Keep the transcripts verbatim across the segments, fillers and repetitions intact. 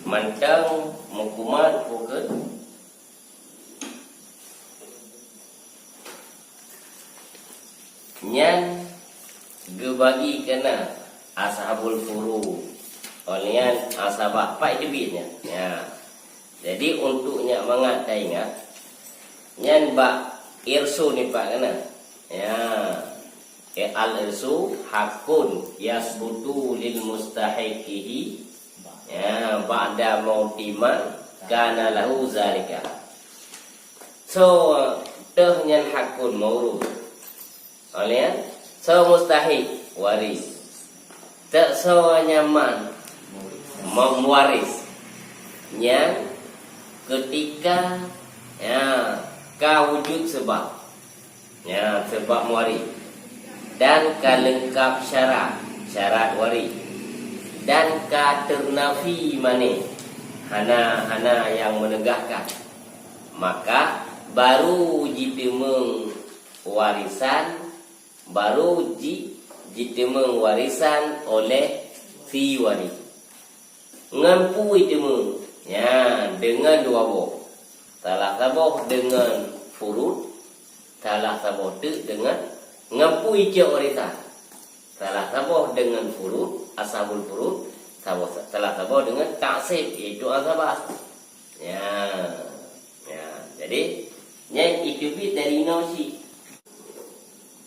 Mantong meukumat bukon nyan geubagi keunan ashabul furu'. Óh lheueh nyan asabah pat teubiet nyan. Ya. Jadi, untuk nyak mangat taingat, nyan bak irsu nibak keunan. Ya. Eh, al-irsu hakun yasbutu lil mustahiqihi. Ya, ba'da mauti man kana lahu zalika. So, teuh nyan hakun maurus. Óh lheueh nyan, so mustahiq waris. Teuh so nyan man meuwaris. Nyan keutika, ya, ka wujud seubab. Ya, seubab meuwaris. Dan ka leungkab syarat, syarat waris. Dan ka teunafi mané, hana, hana nyang meuneugahkan. Maka, baru jiteumeung warisan, baru ji-, jiteumeung warisan oleh si waris. Ngon peue jiteumeung? Nyan, deungon dua boh. Salah saboh deungon furud, salah saboh teuk deungon, ngon peue jicok warisan? Salah saboh deungon furud, ashabul furud, saboh, salah saboh deungon taksib, yaitu asabah. Ya. Ya, jadi, nyan jiteubiet dari inoe cit.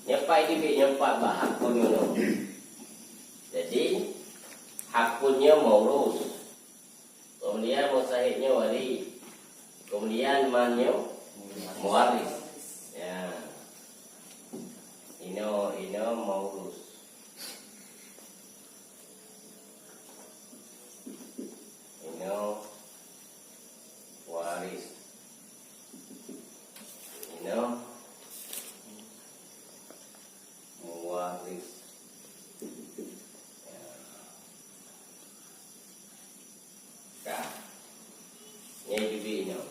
Nyoe pat jiteubiet, nyoe pat bak hakun nyoe. Jadi, hakun nyoe maurus. Kemudian mustahiq nyoe waris. Kemudian man nyoe muwaris. Ya. Inoe, inoe maurus. Inoe waris. Inoe muwaris. Ya. Ka. Nyoe jiteubiet nyoe.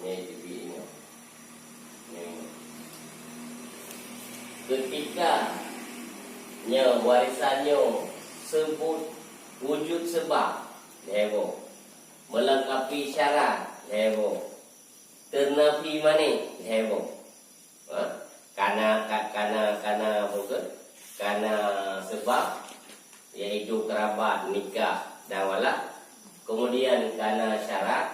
Nyoe jiteubiet nyoe. Nyoe. Keutika nyoe warisan nyoe seubut wujud seubab, lhèe boh. Meulengkapi syarat, lhèe boh. Teunafi mané, lhèe boh. Ha? Kana, ka-, kana, kana, bukan? Kana seubab, yaitu keurabat, nikah dan walad. Kemudian kana syarat,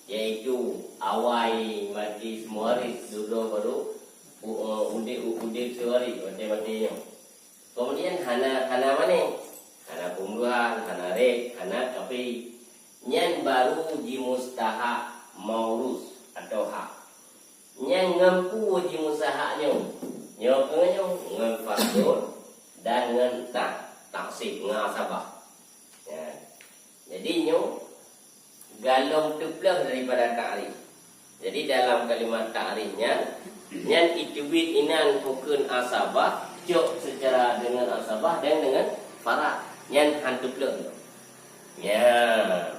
yaitu awai maté si muwaris, dudoe baru u-, eh, udép, u-, udép si waris, maté-maté nyoe. Kemudian hana, hana mané, hana peumbuhan, hana rek, hana kapi. Nyan baru jimustahak maurus atau hak. Nyan ngon peue jimustahak nyoe? Nyoe keuh nyoe ngon fardun dan ngon ta-, taksib, ngon asabah. Ya. Jadi nyoe golom teupleuh daripada ta'rif. Jadi dalam kalimat ta'rif nyan, nyan jiteubiet inan bukon asabah, cok secara deungon asabah dan deungon farad. Nyan han teupleuh. Ya.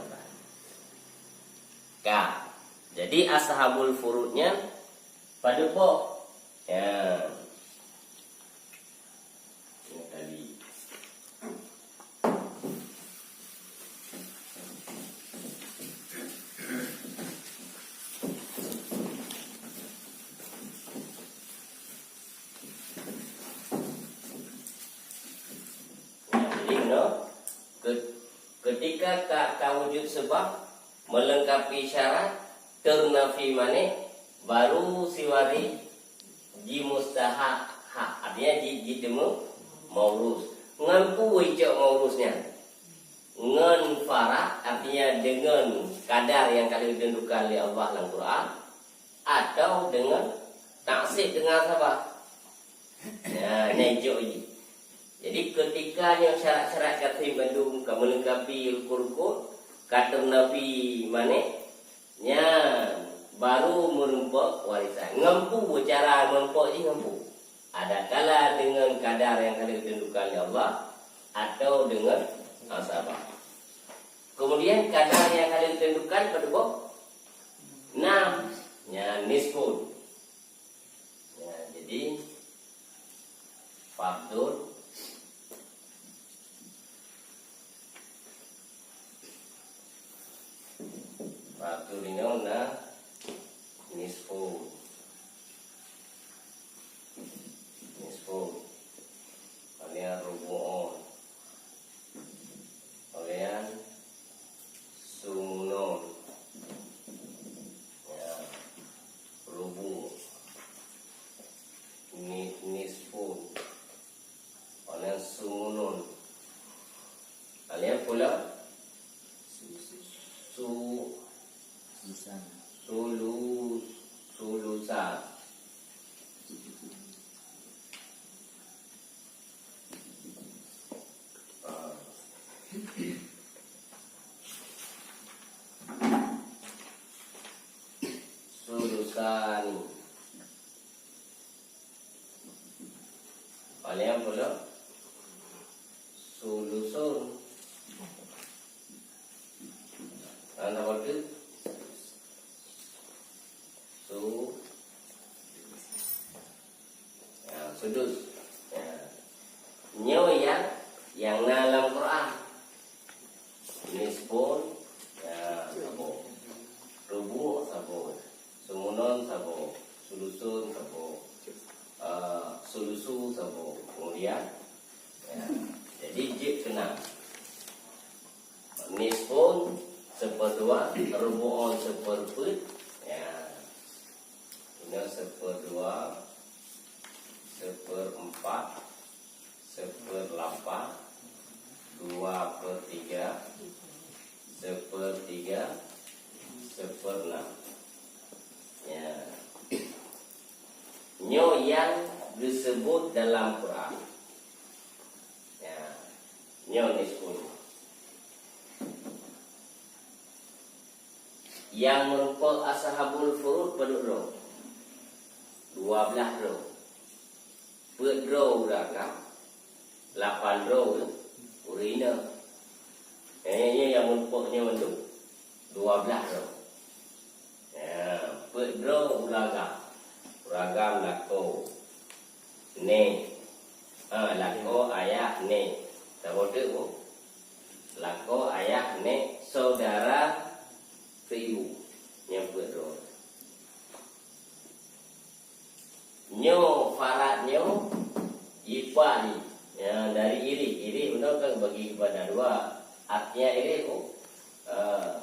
Ka. Jadi ashabul furud nyan padub boh? Ya. Nyoe tadi. Nah, jadi keunoe, ke-, keutika ka, ka wujud seubab, meulengkapi syarat, teunafi mané, baru si waris jimustahak hak, artinya ji-, jiteumé maurus. Ngon peue icok maurus nyan? Ngon farad, artinya deungon kadar nyang ka lheueh ditentukan lé Allah lam Quran, atau deungon taksib deungon asabah. Nah, nyan icok jih. Jadi, keutika nyoe syarat-syarat ka trép bandum, ka meulengkapi rukon-rukon, ka teunafi mané, nyan baru meureumpok warisan. Ngon peue cara meureumpok jih ngon peue? Adakala deungon kadar nyang ka lheueh ditentukan lé Allah, atau deungon asabah. Kemudian, kadar nyang ka lheueh ditentukan padub boh? Nam. Nyan nisfun. Ya, jadi, fardun, Inoe na nisfun. Nisfun. Paléng rubu'un. Paléng sumunun. Ya. Rubu'. Ni-, nisfun. Paléng sumunun. Paléng pula su-, sulu-, sulusan. Ah. Sulusani. Paléng pula sulusun. Hana batul. Su-, ya, sudus. Ya. Nyoe nyang, nyang na lam Quran. Nisfun, ya, saboh. Rubu' saboh. Sumunun saboh. Sulusun saboh. Ah, sulusu saboh. Kemudian, ya, jadi jeuet keunan. Nisfun, seupeurdua, rubu'un, seupeurpeuet, ya. Inoe seupeurdua, seupeurempat, seupeurlapan, dua peurtiga, seupeurtiga, seupeureunam. Ya. Nyoe nyang geuseubut dalam Quran. Ya. Nyoe nisfun. Nyang meurumpok ashabul furud padub droe? Dua blaih droe. Peuet droe ureueng agam, lapan droe ureueng inong. Nyan, nyan, nyan nyang meurumpok nyoe mandum dua blaih droe. Ya, peuet droe ureueng agam. Ureueng agam lakoe, nek. Ha, lakoe, ayah, nek. Saboh teuk, Bu? Lakoe, ayah, nek, saudara seibu. Nyan peuet droe. Nyoe farad nyoe, ipak jih. Ya, dari irih. Irih bunoe kan bagi kepada dua. Artinya irih, oh, ah,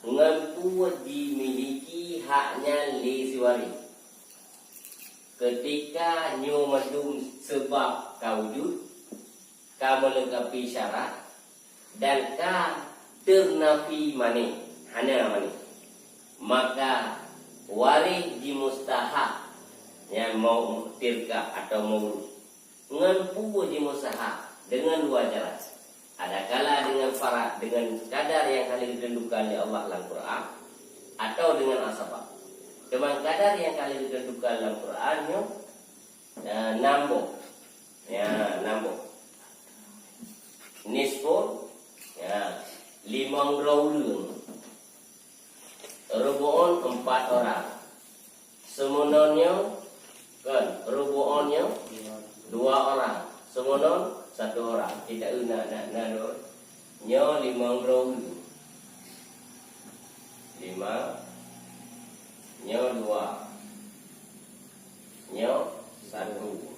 ngon peue jimiliki hak nyan lé si waréh. Keutika nyoe mandum seubab ka wujud, ka meulengkapi syarat, dan ka teunafi mané, hana mané, maka waréh jimustahak nyan mau tirkah atau maurus. Ngon peue jimustahak? Deungon dua cara. Adakala deungon farad, deungon kadar nyang ka lheueh geuteuntukan lé Allah lam Quran, atau deungon asabah. Teuma kadar nyang ka lheueh geuteuntukan lam Quran nyoe, eh, nam boh. Ya, nam boh. Nisfun, ya, limong droe ureueng. Rubu'un, empat orang. Sumunun nyoe, kan, rubu'un nyoe, dua orang. Sumunun, satu orang. Kita na, na, na dua. Nyoe limong droe ureueng. Lima. Nyoe dua. Nyoe satu.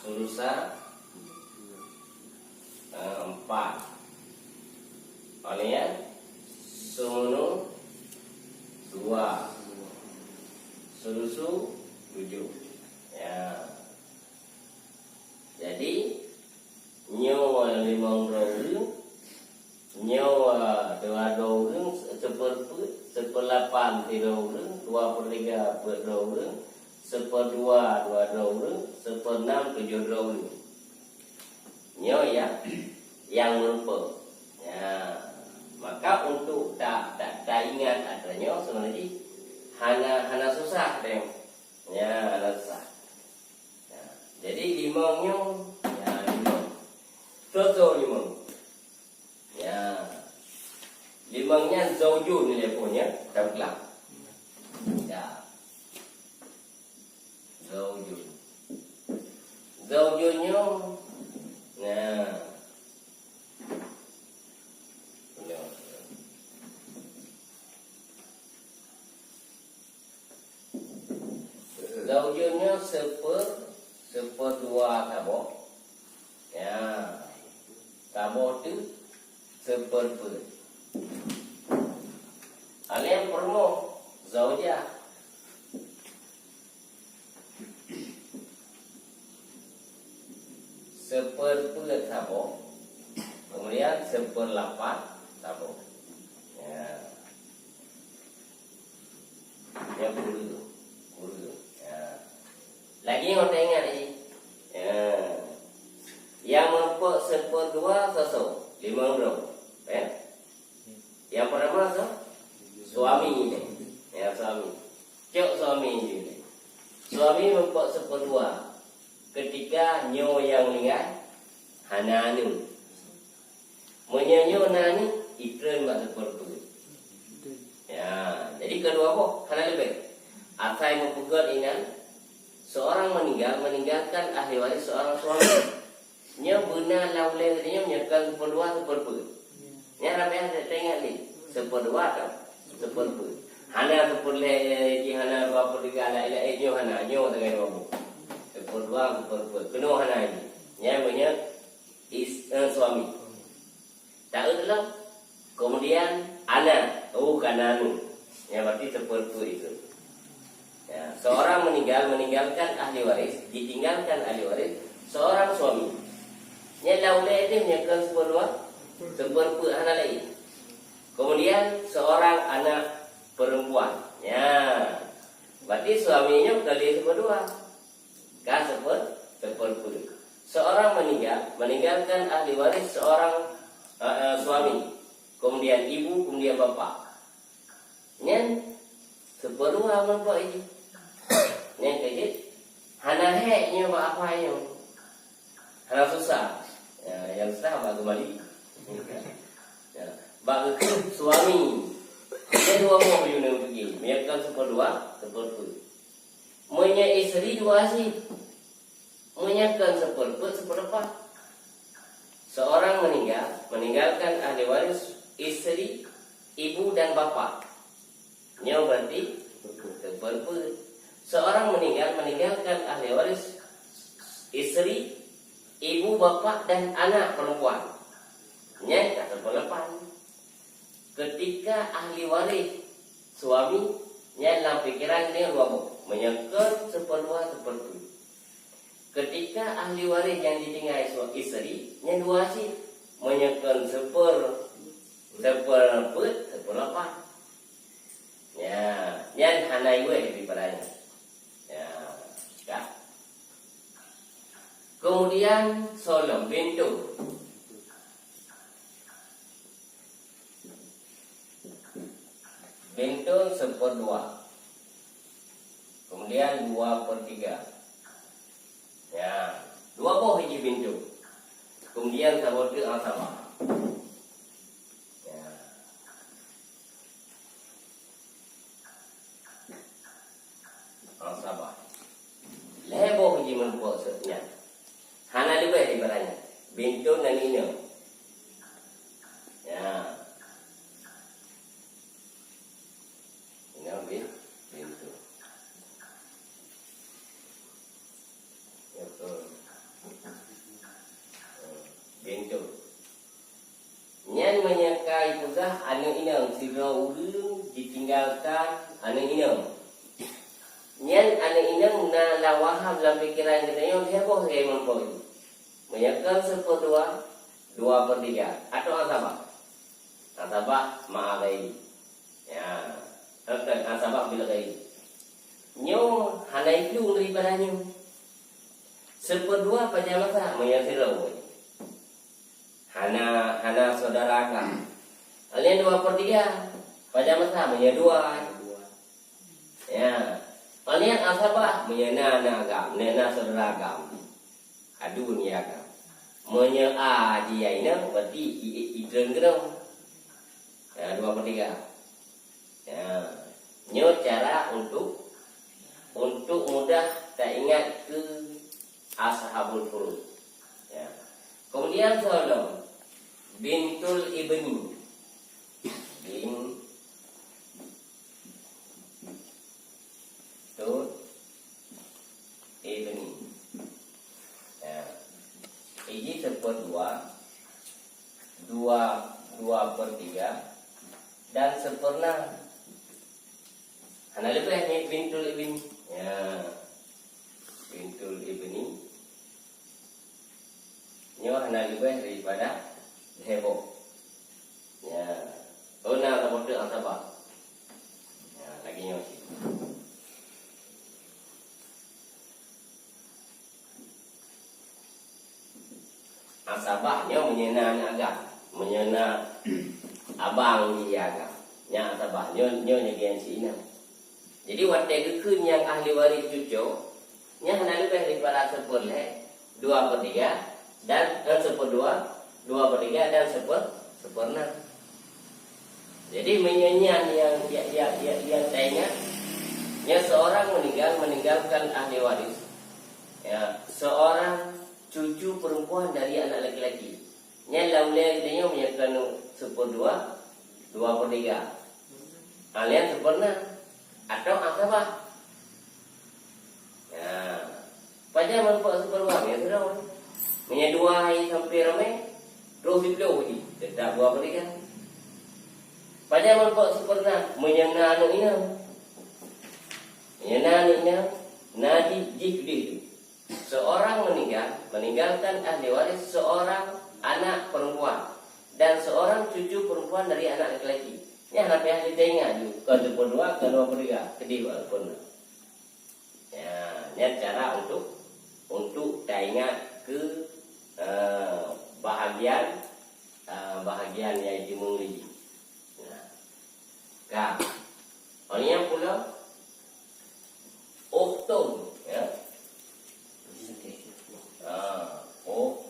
Sulusa, eh, empat. Paléng sumunu, dua. Sulusu, tujoh. Ya. Jadi, nyoe limong droe ureueng, nyoe dua droe ureueng, seupeurpeuet, seupeurlapan sidroe ureueng, dua peurtiga peuet droe ureueng, seupeurdua dua droe ureueng, seupeureunam tujoh droe ureueng. Nyoe ya, nyang meurumpok. Ya, maka untuk ta, ta, taingat atra nyoe seubeunajih hana, hana susah deh. Ya, hana susah. Ya, jadi limong nyoe, ya, limong. Soe-soe limong? Ya. Limong nyan zaujun lé phon nyan, dalam kelas. Ya. Zaujun. Zaujun nyoe, nah. Nyoe. Seperpeuet. Alèh peurumoh, zaujah. Seperpeuet saboh. Kemudian seperlapan saboh. Ya. Nyang kureueng, kureueng. Ya. Lagèe nyoe teuingat jih. Ya. Nyang meurumpok seuperdua soe-soe, limong droe. Ya. Nyang peurtama soe? Suami. Ya, suami. Cok suami jih. Suami meurumpok seuperdua. Keutika nyoe nyang meuninggai hana aneuk. Meunyoe nyoe na aneuk, itreun bak seuperdua. Ya, jadi keudua boh hana leubeh. Asai meupeugöt inan, seorang meninggal, meninggalkan ahli waris seorang suami. Nyoe beuna lam ulèe nyoe meunyoe kon seuperdua, seuperdua. Nyan ramè teuingat lé, seuperdua atau seuperdua. Hana seuperdua, jih hana dua peureutiga laén-laén, nyoe hana, nyoe sagai dua boh. Seuperdua, seuperdua. Keunoe hana jih. Nyan meunyoe is-, eh, suami. Taeu lom. Kemudian anak, oh, ka na aneuk. Nyan berarti seuperdua itu. Ya, seorang meninggal, meninggalkan ahli waris, ditinggalkan ahli waris, seorang suami. Nyan lam ulèe jih nyoe kon seuperdua, seuperdua hana laén. Kemudian seorang anak perempuan. Ya. Berarti suami nyoe ka lheueh seuperdua. Ka seupeu-, seuperdua. Seorang meninggal, meninggalkan ahli waris seorang, eh, eh, suami. Kemudian ibu, kemudian bapak. Nyan seuperdua meurumpok jih. Nyan keuh jeuet. Hana hék nyoe bak apai nyoe. Hana susah. Ya, nyang susah bak geumali. Ya. Bak geukheun suami. Nyan dua boh jih neupiké. Meunyoe kon seuperdua, seuperdua. Meunyoe isteri dua cit. Meunyoe kon seuperdua, seuperdua. Seorang meninggal, meninggalkan ahli waris isteri, ibu dan bapak. Nyoe berarti seuperdua. Seorang meninggal, meninggalkan ahli waris isteri, ibu, bapak, dan anak perempuan. Nyan ka seuperdua. Keutika ahli waris suami nyan lam pikeran nyan dua boh, meunyoe kon seuperdua, seuperdua. Keutika ahli waris nyang jitinggai su-, isteri nyan dua cit, meunyoe kon seupeu-, seupeu-, seuperdua, seuperdua. Ya, nyan hana iweh daripada nyan. Ya, ka. Kemudian soe lom, bintu. Bintu seuperdua. Kemudian dua per tiga. Ya, dua boh jih bintu. Kemudian saboh teuk asabah. Ya. Asabah. Lhèe boh jih meurumpok seutôt nyan. Hana leubeh daripada nyan. Bintu ngon inong. Ya. Inong bin-, bintu. Ya, betul. Bintu. Nyan meunyoe ka jipeugah aneuk inong, sidroe ureueng jitinggalkan aneuk inong. Nyan aneuk inong na lam waham lam pikeran geutanyoe lhèe boh sagai meurumpok jih. Meunyoe kon seuperdua, dua per tiga. Atau asabah. Asabah ma'a ghairi. Ya. Kan asabah bil ghairi. Nyoe hana iplueng daripada nyoe. Seuperdua pajan masa meunyoe sidroe. Hana, hana syedara agam. Paling dua per tiga. Pajan masa meunyoe dua. Ya. Paling asabah meunyoe na, na agam, na, na syedara agam. Adu ni agam. Meunyoe a jih inong, berarti i, i, itreun keunoe. Ya, dua per tiga. Ya. Nyoe cara untuk, untuk mudah taingat keu ashabul furud. Ya. Kemudian soe lom, bintul ibni. Bintul ibni. Ya. Iji seuperdua, dua, dua per tiga, dan seperna. Hana leubeh ni bintul ibni. Ya. Bintul ibni. Nyoe hana leubeh daripada lhèe boh. Ya. Oh, na saboh teuk asabah. Ya, lagèe nyoe cit. Asabah nyoe meunyoe na aneuk agam, meunyoe na abang jih agam. Nyan asabah nyoe, nyoe nyang geuh si inong. Jadi watèe geukheun nyang ahli waris cuco, nyan hana leubeh daripada seperlhèe, dua per tiga, dan, eh, seper dua, dua per tiga dan seper, seperna. Jadi meunyoe nyan nyang, nyang, nyang, nyang, nyang taingat, nyan seorang meninggal, meninggalkan ahli waris. Ya, seorang cucu perempuan dari anak laki-laki. Nyan lam ulèe geutanyoe meunyoe keunoe seper dua, dua per tiga. Alian seperna atau asabah. Nah, pajan manfaat seper dua nyan sidroe. Meunyoe dua hai sampai ramè, troh siplôh jih, teutap dua per tiga. Pajan manfaat seperna, meunyoe na aneuk inong. Meunyoe na aneuk inong, na jih, jih keudeh tu. Seorang meninggal, meninggalkan ahli waris seorang anak perempuan dan seorang cucu perempuan dari anak laki-laki. Nyan hana payah lé taingat ju, kon seper dua, kon dua per tiga, keudeh bak rukon. Ya, nyan cara untuk, untuk taingat keu, eh, bahagian, eh, bahagian nyang jimeung lé jih. Nah. Ka. Awak nyan pula ukhtun, ya. Ah, ukhtun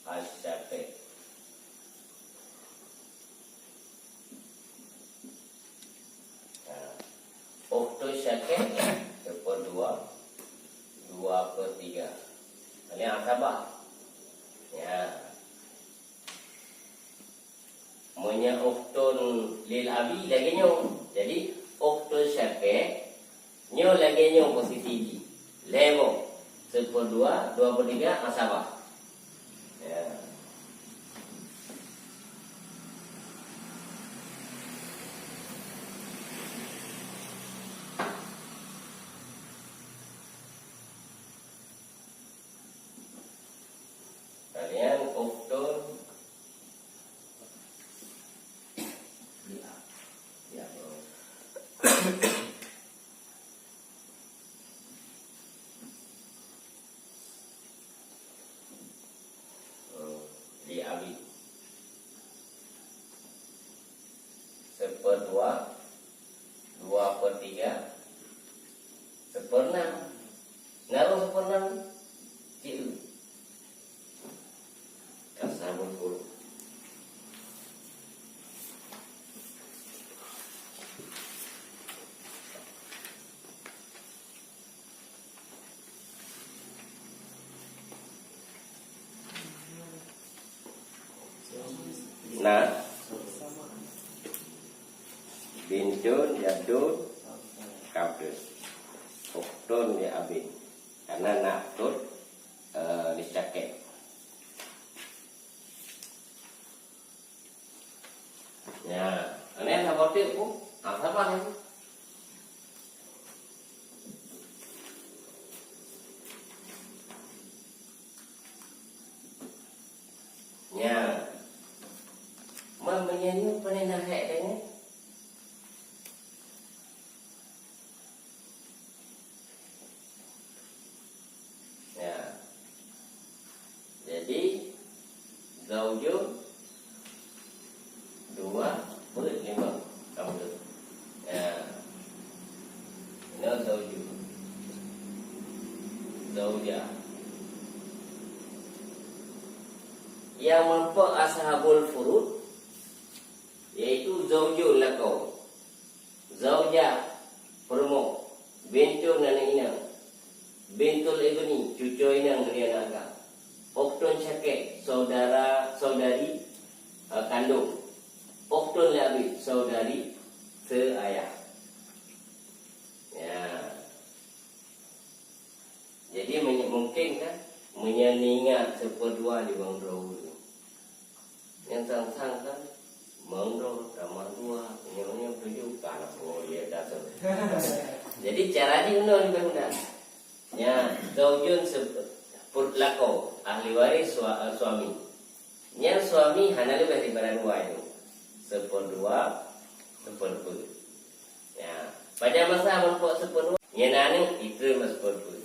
asyaqiq. Ha. Ukhtun syaqiq seper dua, dua per tiga. Ini asabah. Ya. Meunyoe ukhtun lil abi lagèe nyoe. Jadi, ukhtun syaqiq nyoe lagèe nyoe posisi jih. Lhèe boh, seper dua, dua per tiga, asabah. Ya. Kalian ukhtun. Ya. Ya. Hmm, li abi. Seper dua, dua per tiga, seper enam. Naroh seper enam, cit. Ka sabon puluh. Nah, bintun, jadun, kabdun. Ukhtun li abin. Karena na ukhtun, eh, li syaqiq. Ya, aneh lah botek pun. Ah, sabar ya. Ya. Man menyanyi paling nahek dengan. Ya. Jadi, zaujun dua per lima. Kamu tu. Ya. Ini zaujun. Zaujah. Yang merupakan ashabul furud, yaitu zaujun lakoe. Zaujah, peurumoh, bintun aneuk inong, bintul ibni, cucoe inong dari aneuk agam, ukhtun syaqiq, saudara, saudari, eh, kandung, ukhtun li abi, saudari seayah. Ya. Nyan ingat seupeudua limong droe. Nyang sang-sang kan mandum tamah dua, nyang, nyang tujoh ka na, oh, iya, dasar. Jadi, cara jih meunan leubeh mudah. Nya, zaujun sep-, put-, lakoe, ahli waris sua-, suami. Nyang suami hana leubeh daripada dua itu. Seupeudua, seupeudua. Ya, pajan masa meureumpok seupeudua, nyan aneuk itu seupeudua.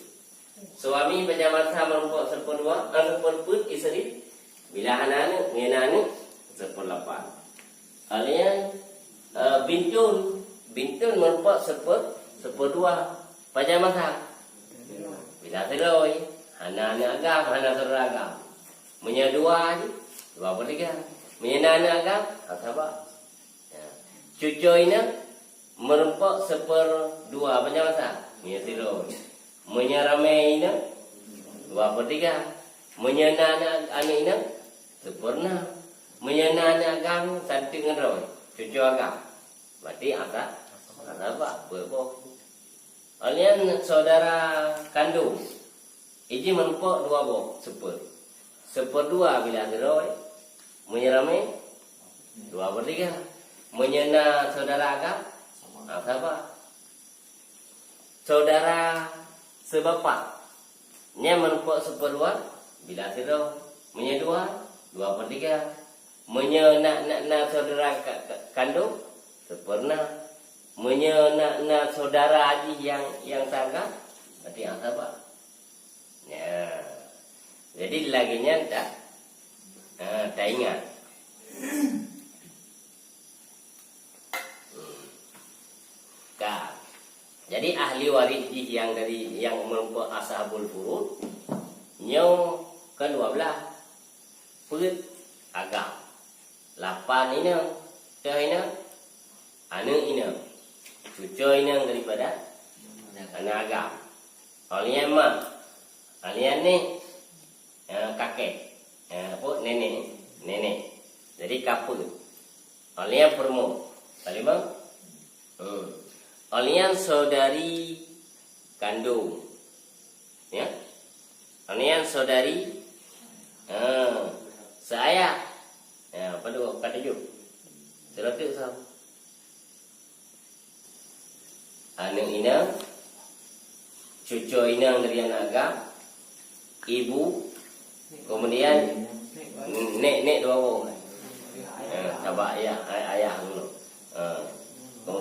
Suami pajan masa meureumpok seupeudua, eh, seupeudua isteri, bila hana aneuk, nyan aneuk seupeulapan. Alèh nyan, eh, bintun, bintun meureumpok seupe-, seupeudua. Pajan masa? Bila sidroe, hana aneuk agam, hana syedara agam. Meunyoe dua jih, dua per tiga. Meunyoe na aneuk agam, ha, saba. Ya. Cucoe inong meureumpok seupeudua, pajan masa? Meunyoe sidroe. Meunyoe ramé inong, dua per tiga. Meunyoe na aneuk, aneuk inong, seupeunam. Meunyoe na aneuk agam, santeueng ngon droe, cucoe agam, berarti asa, asa bah, peuet boh. Alèh nyan syedara kandông, ijih meureumpok dua boh, seupeue-, seupeudua bila sidroe, meunyoe ramé, dua per tiga. Meunyoe na syedara agam, ha, saba. Syedara seubapak, nyan meureumpok seupeudua, bila sidroe. Meunyoe dua, dua per tiga. Meunyoe na, na, na syedara ka, ka, kandông, seupeunam. Meunyoe na, na syedara jih nyang, nyang saga, berarti ha, saba. Ya. Jadi, lagèe nyan ta-, ha, taingat. Ka. Jadi, ahli waris jih nyang dari, nyang meureumpok ashabul furud, nyoe kan dua blah. Peuet agam. Lapan inong. Toh inong? Aneuk inong. Cucoe inong daripada aneuk agam. Alèh nyan ma. Alèh nyan ni, eh, kakek. Eh, apa? Nenek. Nenek. Jadi, ka peuet. Alèh nyan peurumoh. Ka limong? Hmm. Alèh nyan saudari kandông. Ya? Alèh nyan saudari, ha, seayah. Ya, padum, ka tujoh. Seuloteuk sa. Aneuk inong, cucoe inong dari aneuk agam, ibu, kemudian nek, nek dua boh. Ha, sabab ayah, ay-, ayah dulu. Ha.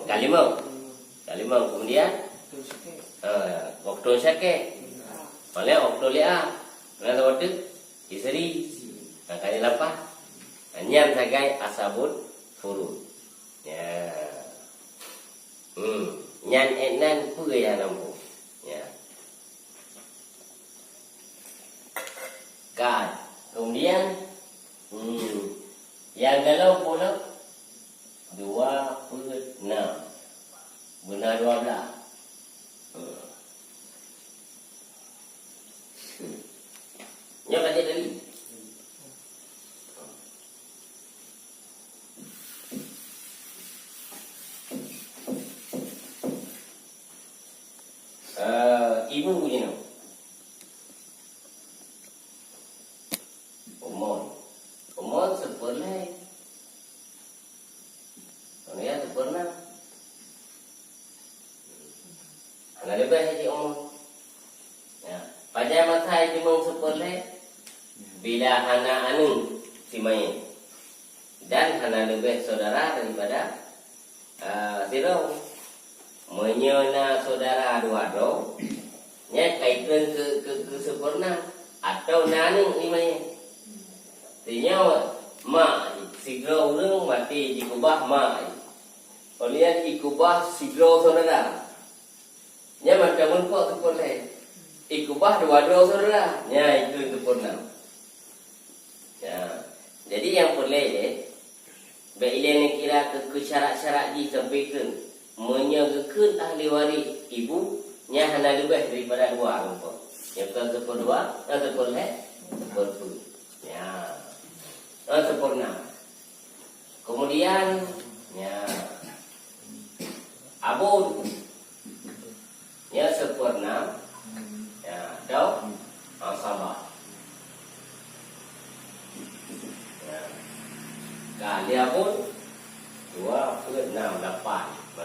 Ka limong. Ka limong, kemudian, ha, waktu sakét. Paléng waktu liat. Nah, waktu isteri. Ha, ka lapan. Ha, nyan sagai ashabul furud. Ya. Hmm. Nyan ék nan peue nyang na muphom. Ya. Ka. Kemudian, hmm, nyang golom pula dua peuet nam. Beuna dua blah. Hmm. Nyoe ka jeuet tadi. Eh, ibu jinoe. Umon. Umon seupeulhèe. Kemudian seupeunam. Hana leubeh lé umon. Ya. Pajan masa jimeueng seupeulhèe, bila hana aneuk si mayét. Dan hana leubeh syedara daripada, ah, sidroe. Meunyoe na syedara dua droe, nyan ka jikheun keu, keu, keu seupeunam, atawa na aneuk si mayét. Sinyoe mak jih, sidroe ureueng maté jikeubah mak jih. Óh lheueh nyan jikeubah sidroe syedara. Nyan mantong meureumpok seupeulhèe. Jikeubah dua droe syedara. Nyan jikheun seupeunam. Ya. Jadi nyang peureulèe, bèk ilèe neukira keu, keu syarat-syarat jih sampai kheun. Meunyoe geukheun ahli waréh ibu, nyan hana leubeh daripada dua rupa. Nyang kon seupeudua, eh, seupeulhèe, seupeupeuet. Ya. Eh, seupeunam. Kemudian, ya, abon. Ya, seupeunam. Ya, dok. Ah, sabar.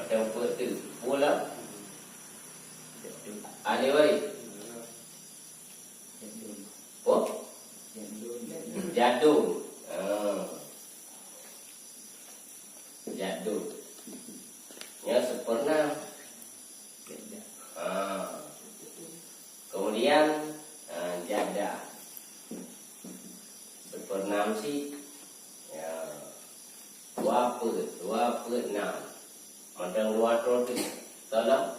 Nyang peuet tu. Bola. Ahli waris. Oh? Jadun. Ah. Jadun. Nyan seupeurna. Ah. Kemudian, ah, jadda. Seupeurna sit. Ya. Dua peuet, dua peuet nam. Mantong dua droe teuh. Salah.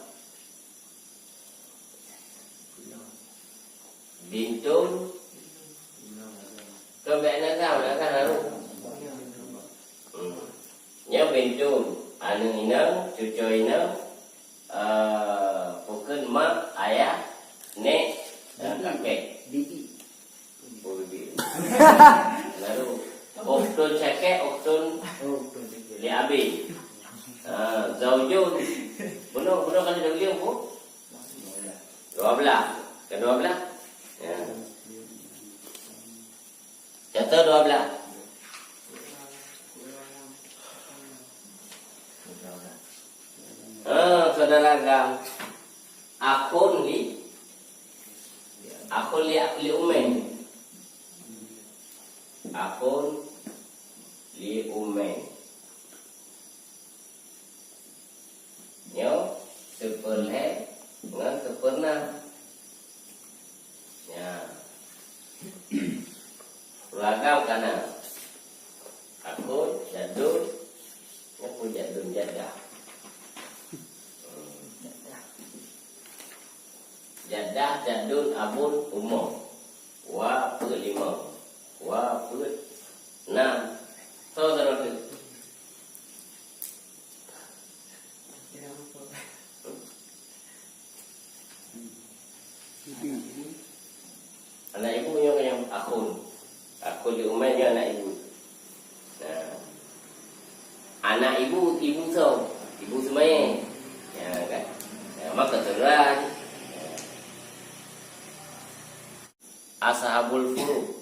Bintun. Kon bèk nagam, nagam lalu. Hmm. Nyan bintun. Aneuk inong, cucoe inong, eh, bukon mak, ayah, nek, dan kakek. Bibi. Oh, bibi. Lalu, ukhtun syakik, ukhtun li abin. Ah, zaujun. Bunoe, bunoe kan ada ulieng, Bu? Dua belas. Ke dua belas? Ya. Contoh dua belas. Ah, saudara agam. Akhun li, akhun li, li ummen. Akhun li ummen. Nyoe seupeurlhèe ngon seupeurna. Ya. Ureueng agam ka na. Akhun, jadun, nyoe pun jadun, jaddah. Hmm, jaddah. Jaddah, jadun, abun, umong. Dua peuet limong. Dua peuet nam. Soe keudroe teuh? Anak ibu nyoe nyang akhun. Akhun di umai nyoe anak ibu. Nah. Anak ibu, ibu soe? Ibu Sumayeh. Ya, kan? Ya, maka saudara. Ya. Ashabul furu'.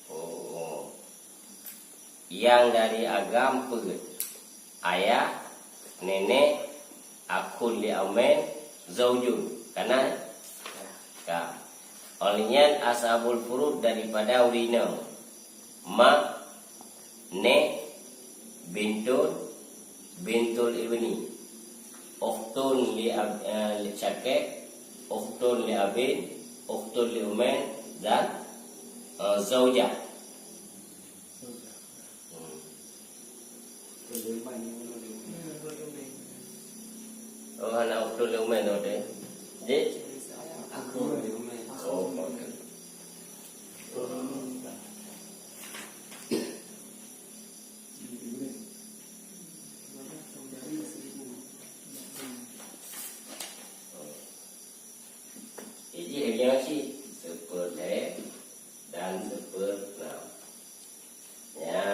Oh. Nyang dari agam peuet. Ayah, nenek, akhun li ummen, zaujun. Ka na? Ka. Óh lheueh nyan ashabul furu' daripada ureueng inong. Mak, nek, bintun, bintul ibni, ukhtun li ab-, eh, li syakik, ukhtun li abin, ukhtun li ummen, dan, eh, zaujah. Hmm. Oh, hana ukhtun li ummen tu deh. Jih? Oh, okey. Jadi, lagi masih seperlhee dan seperenam. Ya.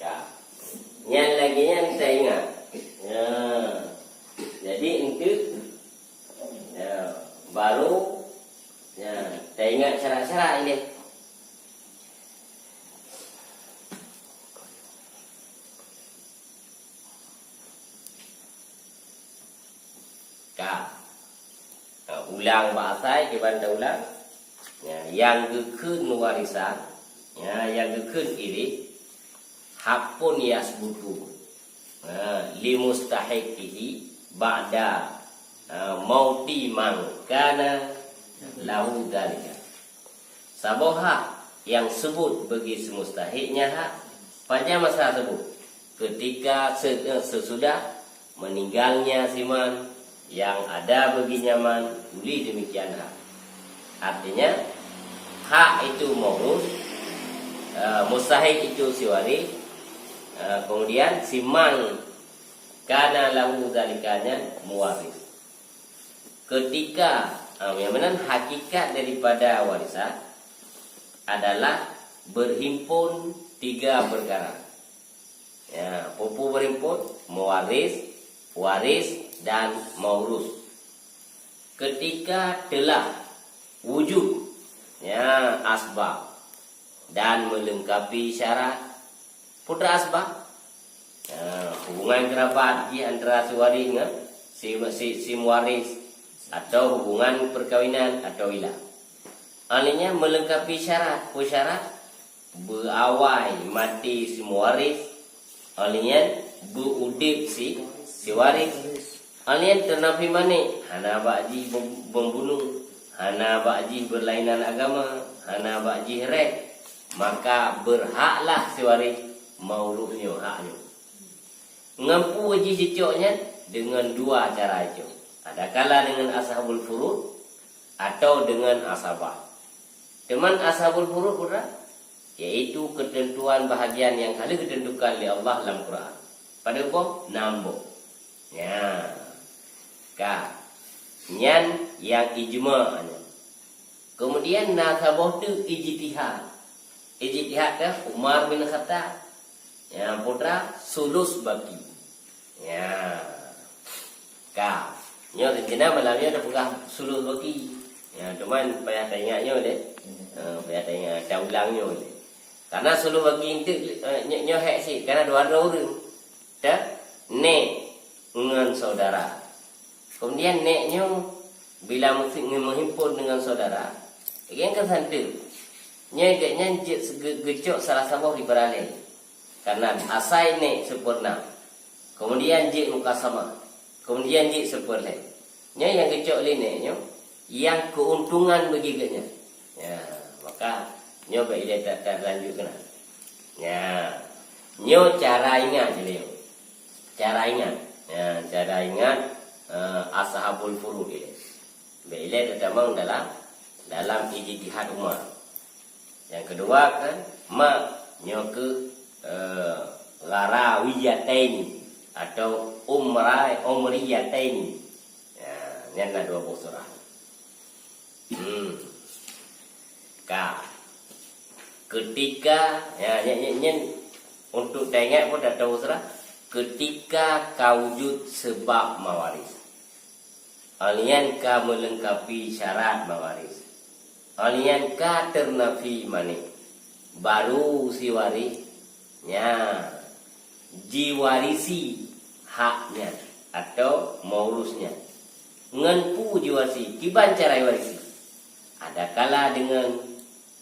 Ka. Nyan lagèe nyan taingat. Ya. Jadi, enteuk, ya, baru, ya, taingat syarat-syarat ilèe. Ka. Ha, ulang bak asai, kiban taulang. Ya, nyang geukheun warisan, ya, nyang geukheun irih, haqqun yasbutu, ha, li mustahiqqihi ba'da, ha, mauti man kana lahu dzalika. Saboh hak nyang seubut bagi seumustahik nyan hak, pajan masa seubut? Keutika se-, eh, seusudah meuninggalnya si man nyang ada bagi nyan man, ulih demikian hak. Artinya, hak itu maurus, eh, mustahik itu si waréh, eh, kemudian si man kana lahu dzalika nyan muwaris. Keutika, ah, nyang meunan hakikat daripada warisan adalah berhimpun tiga perkara. Ya, peue-peue berhimpun, muwaris, waris, dan maurus. Ketika telah wujud, ya, asbab dan melengkapi syarat. Peue asbab? Ya, hubungan kerabat jih antara si waris ngon si, si, si mewaris, atau hubungan perkawinan atau ila. Artinya melengkapi syarat. Peue syarat? Beuawai maté si mewaris, alien beuudeb si, si waris. Alien teunafi mané, hana bak jih bem-, membunuh, hana bak jih berlainan agama, hana bak jih rek, maka berhaklah si waris meurôk nyoe hak nyoe. Ngon peue jih jicok nyan? Dengan dua cara jicok. Adakala dengan ashabul furud atau dengan asabah. Teuma ashabul furud peue? Yaitu ketentuan bahagian nyang ka lheueh geutentukan lé Allah lam Quran. Padub boh? Nam boh. Nya. Ka. Nyan nyang ijma nyan. Kemudian na saboh teuk ijtihad. Ijtihad teuh Umar bin Khattab. Nyang putra sulus baki. Ya. Ka. Nyoe rencana malam nyoe tapeugah sulus baki. Ya, cuman payah taingat nyoe deh. Ha, payah taingat, taulang nyoe deh. Karena sulus baki enteuk, eh, nyoe, nyoe hek sit, karena dua droe ureueng. Teuh, nek ngon saudara. Kemudian nek nyoe bila meusi-, meuhimpon dengan saudara, nyang keusanteuk, nyoe gobnyan jeuet ge-, geucok salah saboh di baralé. Karena asai nek sempurna. Kemudian jeuet mukasamah. Kemudian jeuet seupeureulhèe. Nyoe nyang geucok lé nek nyoe, nyang keuntungan bagi gobnyan. Ya, maka nyoe bèk ilèe ta-, talanjut keunan. Ya. Nyoe cara ingat jih nyoe. Cara ingat. Ya, cara ingat, eh, ashabul furud ilèe. Bèk ilèe tatamong dalam, dalam ijtihad Umar. Nyang keudua kan, ma nyoe keuh, eh, gharawiyataini atau umra-, umriyataini. Ya, nyan na dua boh surah. Hmm. Ka. Ketika, ya, nyan, nyan, nyan untuk taingat pun dah tahu surah. Ketika ka wujud sebab mawaris. Alien ka meulengkapi syarat mawaris. Alien ka teunafi mané. Baru si waris nyan jiwarisi hak nyan atau maurus nyan. Ngon peue jiwarisi? Kiban cara jiwarisi? Adakala deungon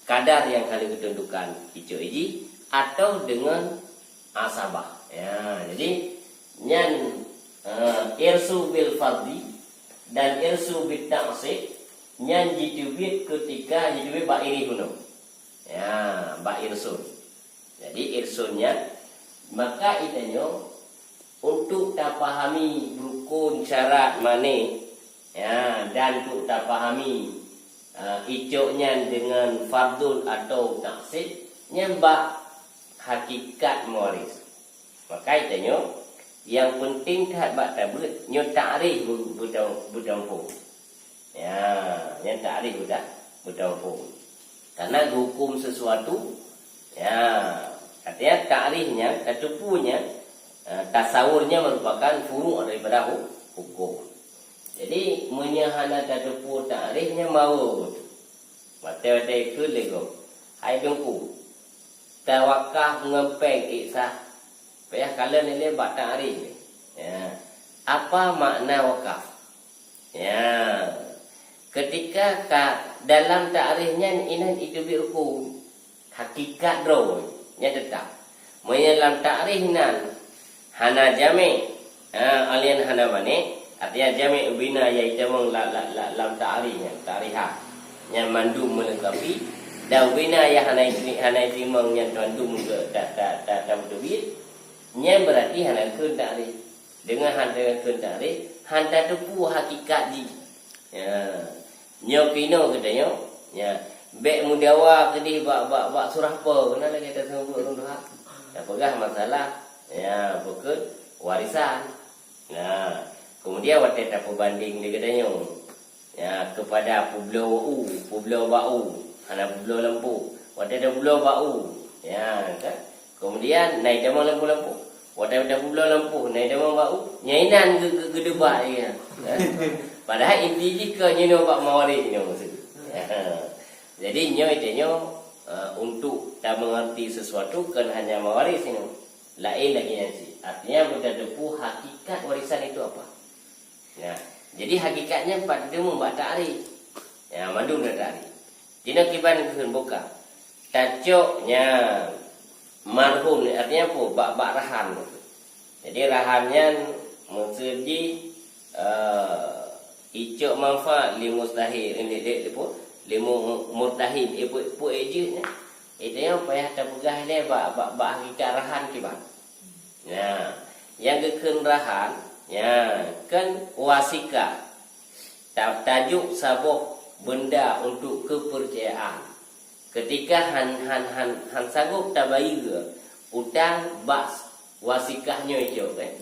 kadar nyang ka lheueh geuteuntukan icok iji atau deungon asabah. Ya, jadi nyan, eh, irsu bil fardhi dan irsu bit ta'sib nyan jiteubiet keutika jiteubiet bak irih bunoe. Ya, bak irsun. Jadi irsun nyan, maka itanyoe untuk tapahami rukun syarat mané, ya, dan untuk tapahami, eh, icok nyan deungon fardun atau ta'sib, nyan bak hakikat mawaris. Maka itanyoe, nyang peunteng that bak tabeuet, nyoe takrif beu-, beutam-, beutamphom. Ya, nyan takrif beuta-, beutamphom. Karena geuhuköm sesuatu, ya, artinya takrif nyan, tateupeue nyan, eh, tasawur nyan merupakan furu' daripada hu-, huköm. Jadi, meunyoe hana tateupeue takrif nyan mawe beutôi. Watèe-watèe ikheun lé gob, "Hai Teungku, tawakaf ngon péng ék sah?" Payah kalon ilèe bak takrif. Ya. Apa makna wakaf? Ya. Ketika ka dalam takrif nyan inan iteubiet huköm, hakikat droe nyan teutap. Meunyoe lam takrif nan hana jamé', ha, alien hana mané, artinya jamé' ubina nyang itamong la-, la-, la-, lam takrif nyan, takrif ha. Nyan mandum meulengkapi, dan ubina nyang hana iti-, hana itimong nyan mandum ke ta-, ta-, ta-, tapeuteubiet, nyan berarti hana kheun takrif. Deungon hana kheun takrif, hana tateupeue hakikat jih. Ya. Nyoe keunoe geutanyoe, ya. Bèk meudawa keudeh bak, bak, bak surah po, keunan lagèe taseumeubeuet ureueng tuha. Tapeugah masalah, ya, bukon warisan. Nah, kemudian watèe tapeubandeng lé geutanyoe, ya, kepada peubloe u, peubloe bak u, hana peubloe lampôh. Watèe tabloe bak u, ya, kan? Kemudian, na itamong lampôh-lampôh. Watèe tapeubloe lampôh, na itamong bak u, nyan inan geu-, geu-, geudeubak, ya. Padahai inti jih keu nyoe bak mawarih nyoe maksud. Jadi nyoe tanyoe, eh, untuk tameungerti sesuatu kon hanya mawarih nyoe. Laén lagèe nyan cit. Artinya, beutateupeu hakikat warisan itu apa. Nah, jadi hakikatnya pat teumeumbak takrif. Ya, mandum dah takrif. Dina kiban keuheun buka. Tacok nyan marhum, artinya apa? Bak, bak rahan. Jadi rahan nyan maksud jih, eh, icok manfaat li mustahil, li, li, li, apa? Li mu-, murtahin, eh, pu-, pu-, eh, jeuet nyan. Itu nyang payah tapeugah ilèe bak, bak, bak hakikat rahan kiban. Nah, nyang geukheun rahan, nyan kan wasikah. Ta-, tajok saboh beunda untuk keupeurcayaan. Keutika han, han, han, han sanggob tabayeue utang bak wasikah nyoe jok, kan?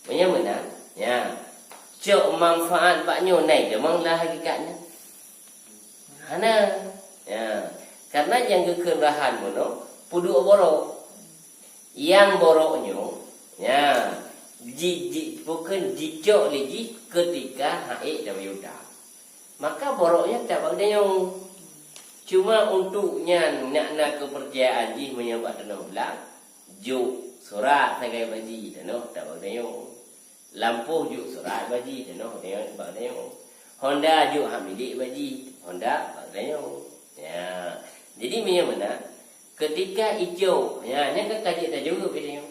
Meunyoe meunan, nyan. Cok manfaat bak nyoe nai teumang lah hakikatnya. Hana. Ya. Karena nyang geukheun rahan bunoe peuduek borok. Nyang borok nyoe, ya, ji, ji, bukon jicok lé jih keutika han ék tabayeue utang. Maka borok nyan tabak geutanyoe. Cuma untuk nyan nak na keupeurcayaan jih meunyoe bak tanoh blang, jok surat sagai baji tanoh tabak geutanyoe. Lampôh jok surat baji tanoh bak geutanyoe. Honda jok hak milék baji, Honda bak geutanyoe. Ya. Jadi meunyoe meunan, keutika icok, ya, nyan kan ka jeuet tajaweueb geutanyoe.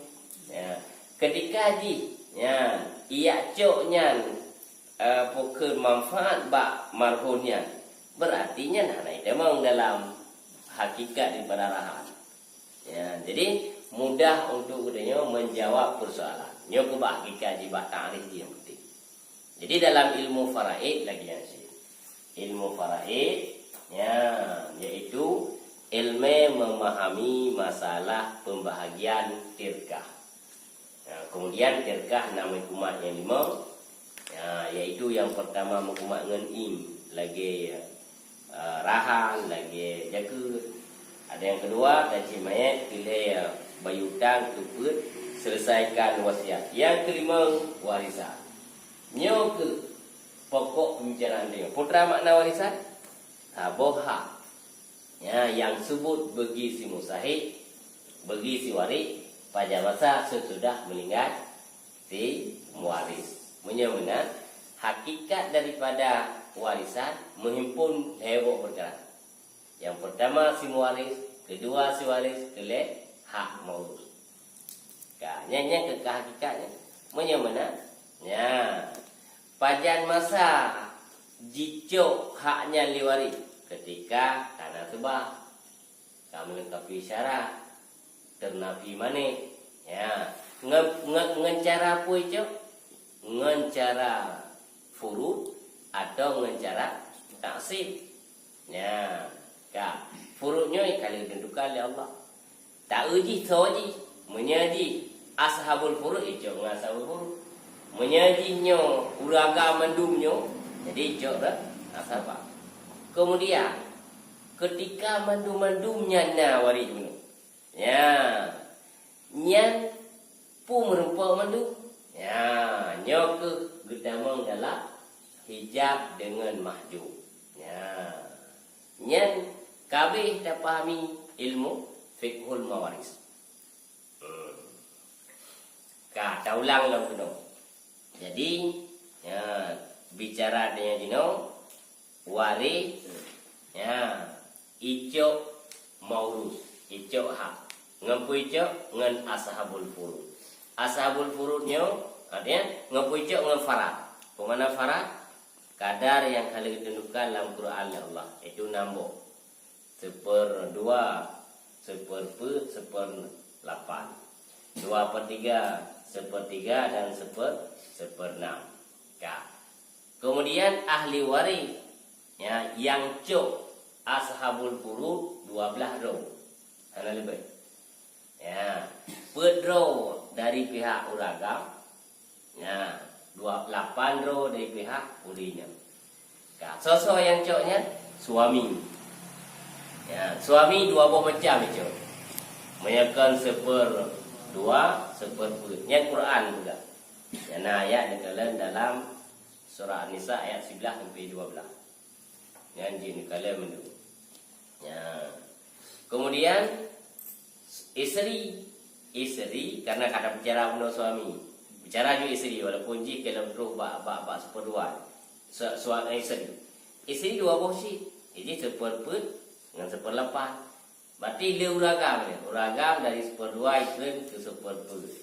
Ya. Keutika jih, ya, ijak cok nyan, eh, bukon manfaat bak marhum nyan, beurati nyan hana itamong dalam hakikat daripada rahan. Ya, jadi mudah untuk geutanyoe menjawab persoalan. Nyoe keuh bak hakikat jih, bak takrif jih nyang penting. Jadi dalam ilmu faraid lagèe nyan cit. Ilmu faraid, ya, yaitu ilmu memahami masalah pembahagian tirkah. Ya, kemudian tirkah na meukumat nyang limong, ya, yaitu nyang pertama meukumat ngon im, lagèe, eh, rahan, lagèe jakeuet. Ada nyang keudua, tajih manyèt, keu lhèe, eh, bayeue utang, keu peuet, selesaikan wasiat. Nyang keulimong, warisan. Nyoe keuh pokok pembicaraan nyoe. Peue teuma makna warisan? Saboh hak. Ya, nyang seubut bagi si musahid, bagi si waris, pajan masa sesudah meuninggai si muwaris. Meunyoe meunan, hakikat daripada warisan meuhimpon lhèe boh peukara. Nyang peurtama si muwaris, keudua si waris, keulhèe hak maurus. Ka, nyan, nyan keuh ka hakikat nyan. Meunyoe meunan, nya, pajan masa jicok hak nyan lé waris? Keutika ka na seubab, ka meulengkapi syarat, teunapi manéh. Nya, ngon, ngon, ngon cara peue icok? Ngon cara furud atau ngon cara taksib. Nya, ka. Furud nyoe ka lheueh ditentukan lé Allah. Taeu jih soe jih. Meunyoe jih ashabul furud, icok ngon ashabul furud. Meunyoe jih nyoe ureueng agam mandum nyoe, jadi icok dah asabah. Kemudian, keutika mandum-mandum nyan na waréh bunoe, nya, nyan peue meurumpok mandum? Nya, nyoe keuh geutamong dalam hijab deungon mahjub. Nya. Nyan ka abéh tapahami ilmu fiqhul mawaris. Hmm. Ka, taulang lom keunoe. Jadi, nya, bicara tanyoe jinoe, waréh, nya, icok maurus, icok hak. Ngon peue icok? Ngon ashabul furud. Ashabul furud nyoe, artinya, ngon peue icok? Ngon farad. Peue makna farad? Kadar nyang ka lheueh geuteuntukan lam Quran lé Allah, yaitu nam boh. Seuperdua, seupeureupeuet, seuperdelapan. Dua per tiga, sepertiga, dan seper-, seperenam. Ka. Kemudian ahli waréh, ya, nyang cok ashabul furud dua blaih droe. Hana leubeh. Ya, peuet droe dari pihak ureueng agam. Ya, dua, lapan droe dari pihak ureueng inong. Ka, soe-soe nyang cok nyan? Suami. Ya, suami dua boh macam icok. Meunyoe kon seuperdua, seupeureupeuet. Nyan Quran peugah. Nyan na ayat neukalon dalam Surah An-Nisa ayat siblaih sampai dua blah. Nyan jih neukalon mandum. Ya. Kemudian, isteri. Isteri, karena ka tabicara bunoe suami. Bicara ju isteri, walaupun jih ka lheueh troh bak, bak, bak seuperdua. Su-, sua-, isteri. Isteri dua boh cit. Jadi seupeureupeuet ngon seupeureulapan. Berarti le ureueng agam nyan. Ureueng agam dari seuperdua ikreun keu seupeureupeuet.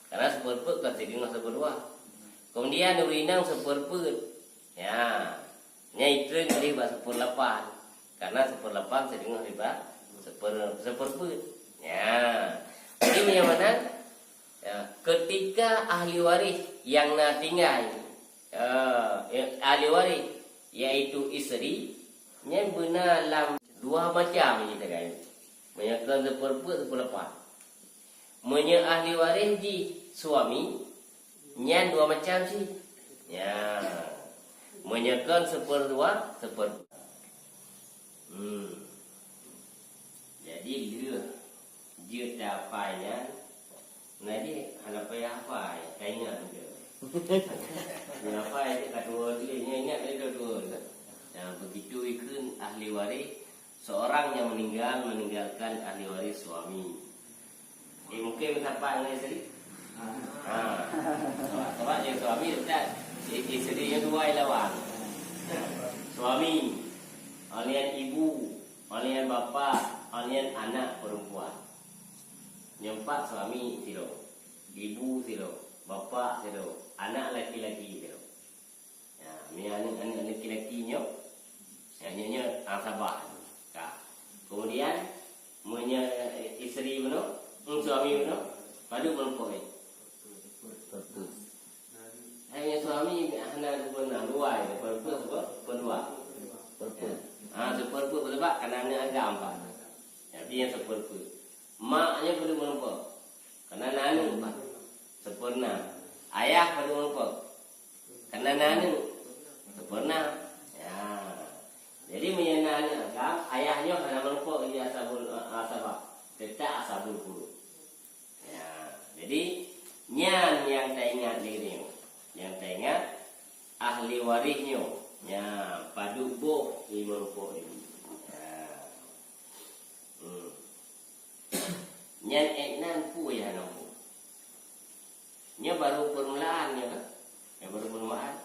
Karena seupeureupeuet kan sideungoh seuperdua. Kemudian ureueng inong seupeureupeuet. Ya. Nyan ikreun lé bak seupeureulapan. Karena seupeureulapan sideungoh lé bak seupeu-, seupeureupeuet. Ya. Jadi meunyoe meunan, ya, ketika ahli waris nyang na tinggai, eh, ahli waris, yaitu isteri, nyan beuna lam dua macam jih sagai. Meunyoe kon seupeureupeuet, seupeureulapan. Meunyoe ahli waris jih suami, nyan dua macam cit. Ya. Meunyoe kon seupeureudua, seupeureudua. Hmm. Jadi lheueh jeuet tapai nyan, nah jih hana payah hafai, taingat je. Hana hafai, ka tuwo lé, nyan ingat lé tuwo-tuwo. Nah, begitu ikreun ahli waris, seorang yang meninggal meninggalkan ahli waris suami. Eh, mungkin bersahabat dengan isteri? Ha. Sebab, sebab yang suami dekat, i-, isteri yang dua lawan. Suami, alian ibu, alian bapa, alian anak perempuan. Yang empat suami sidroe, ibu sidroe, bapa sidroe, anak laki-laki sidroe. Ya, meunyoe aneuk-aneuk laki-laki nyoe, ya, nyoe, nyoe, ah, saban. Ka. Kemudian, meunyoe, eh, isteri bunoe, hmm, suami bunoe, padub meureumpok nyoe. Hai, meunyoe suami hana seupeu na, dua, ya, seupeu, seupeu, seupeu dua. Ya. Ah, seupeu, seupeu, sebab kana aneuk agam, Pak. Jadi, nyang seupeu, seupeu. Mak nyoe padub meureumpok. Kana na aneuk, Pak. Seupeu na. Ayah padub meureumpok. Kana na aneuk, seupeu na. Ya. Jadi, meunyoe na aneuk agam, ayah nyoe hana meureumpok di ashabul, eh, asabah. Teutap ashabul furud. Ya. Jadi, nyan nyang taingat lé nyoe. Nyang taingat ahli waris nyoe. Ya, padub boh nyang meureumpok nyoe. Ya. Hmm. Nyan ék nan peue nyang hana hukôm. Nyoe baru permulaan nyoe kan? Nyoe baru permulaan.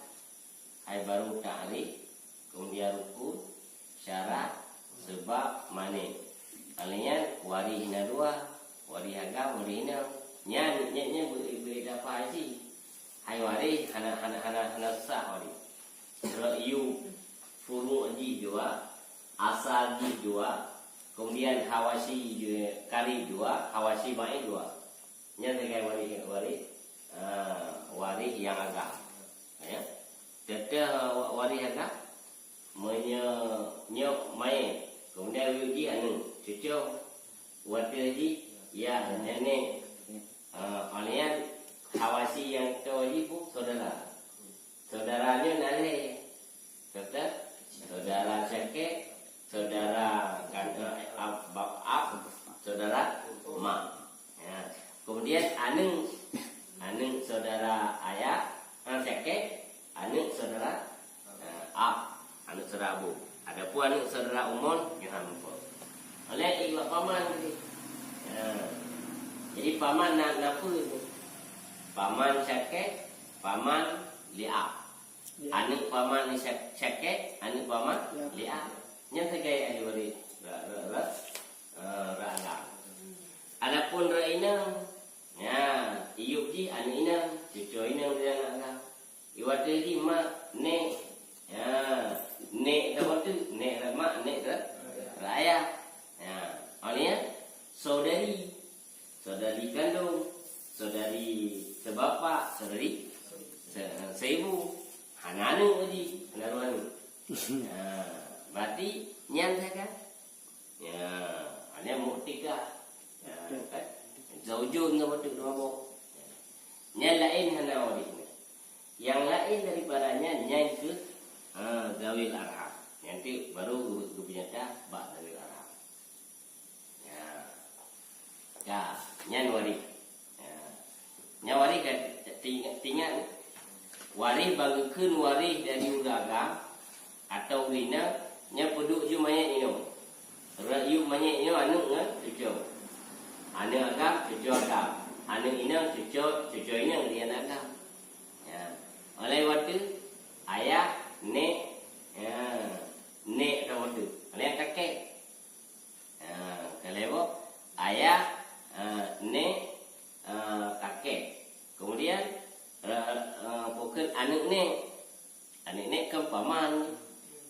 Hai baru takrif, kemudian rukun, syarat, sebab, mani'. Alèh nyan waréh na dua, waréh agam, waréh inong. Nyan, nyan, nyan beu-, beu-, beu-, apa haji. Hai waréh hana, hana, hana, hana sah waréh. Ra'yu furu' jih dua, asal jih dua, kemudian hawasi jih, karib dua, hawasi ba'id dua. Nyan sagai waréh, waréh, ah, waréh nyang agam. Ya. Teuntèe wa-, waréh agam, meunyoe nyoe manyét, kemudian yue jih aneuk, cucu, watèe jih, ya, nenek. Ah, 'oh lheueh nyan hawasi nyang toe jih peue? Saudara. Saudara nyoe na lhèe. Teuntèe, saudara syakik, saudara kan, eh, ab, bab ab, saudara mak. Ya. Kemudian aneuk, aneuk saudara ayah, ah, syakik, aneuk saudara, eh, ab, aneuk saudara abu. Adapun aneuk saudara umon, nyoe han muphom. Oleh iwak paman tadi. Ya. Jadi paman na, na peue tu? Paman syakik, paman li ab. Aneuk paman ni syak-, syakik, aneuk paman li ab. Nyan sagai ahli waréh. Ra, ra, ra, eh, ra agam. Adapun ra inong, nyan, iyub jih aneuk inong, cucu inong di aneuk agam. Iwatèe jih mak, nek, ya, nek saboh teuk, nek ra mak, nek ra, ra ayah. Ya, 'oh lheueh nyan, saudari. Saudari kandong, saudari sebapak, saudari se-, seibu. Hana aneuk lagi, hana dua aneuk. Ha, berarti nyan saja kan? Ya, hana muktikah. Ya, kan? Zaujun sama tu dua boh. Ya. Nyan laén hana waréh. Yang laén daripada nyan, nyan keuh, ha, zawil arham. Nyan tu baru geu-, geupeunyataan bak zawil arham. Ya. Ya, nyan waréh. Ya. Nyan waréh kan, tingat, tingat. Waréh ban geukheun waréh dari ureueng agam atau ureueng inong, nyan peuduek yub manyét inong. Rot yub manyét inong aneuk ngon cucoe. Aneuk agam, cucoe agam. Aneuk inong, cucoe, cucoe inong di aneuk agam. Ya. Óh lheueh watèe ayah, nèk, ya, nèk atau watèe. Óh lheueh kakek. Ha, ka lhèe boh, ayah, eh, nèk, eh, kakek. Kemudian, eh, eh, pakon aneuk nèk. Aneuk nèk kan paman.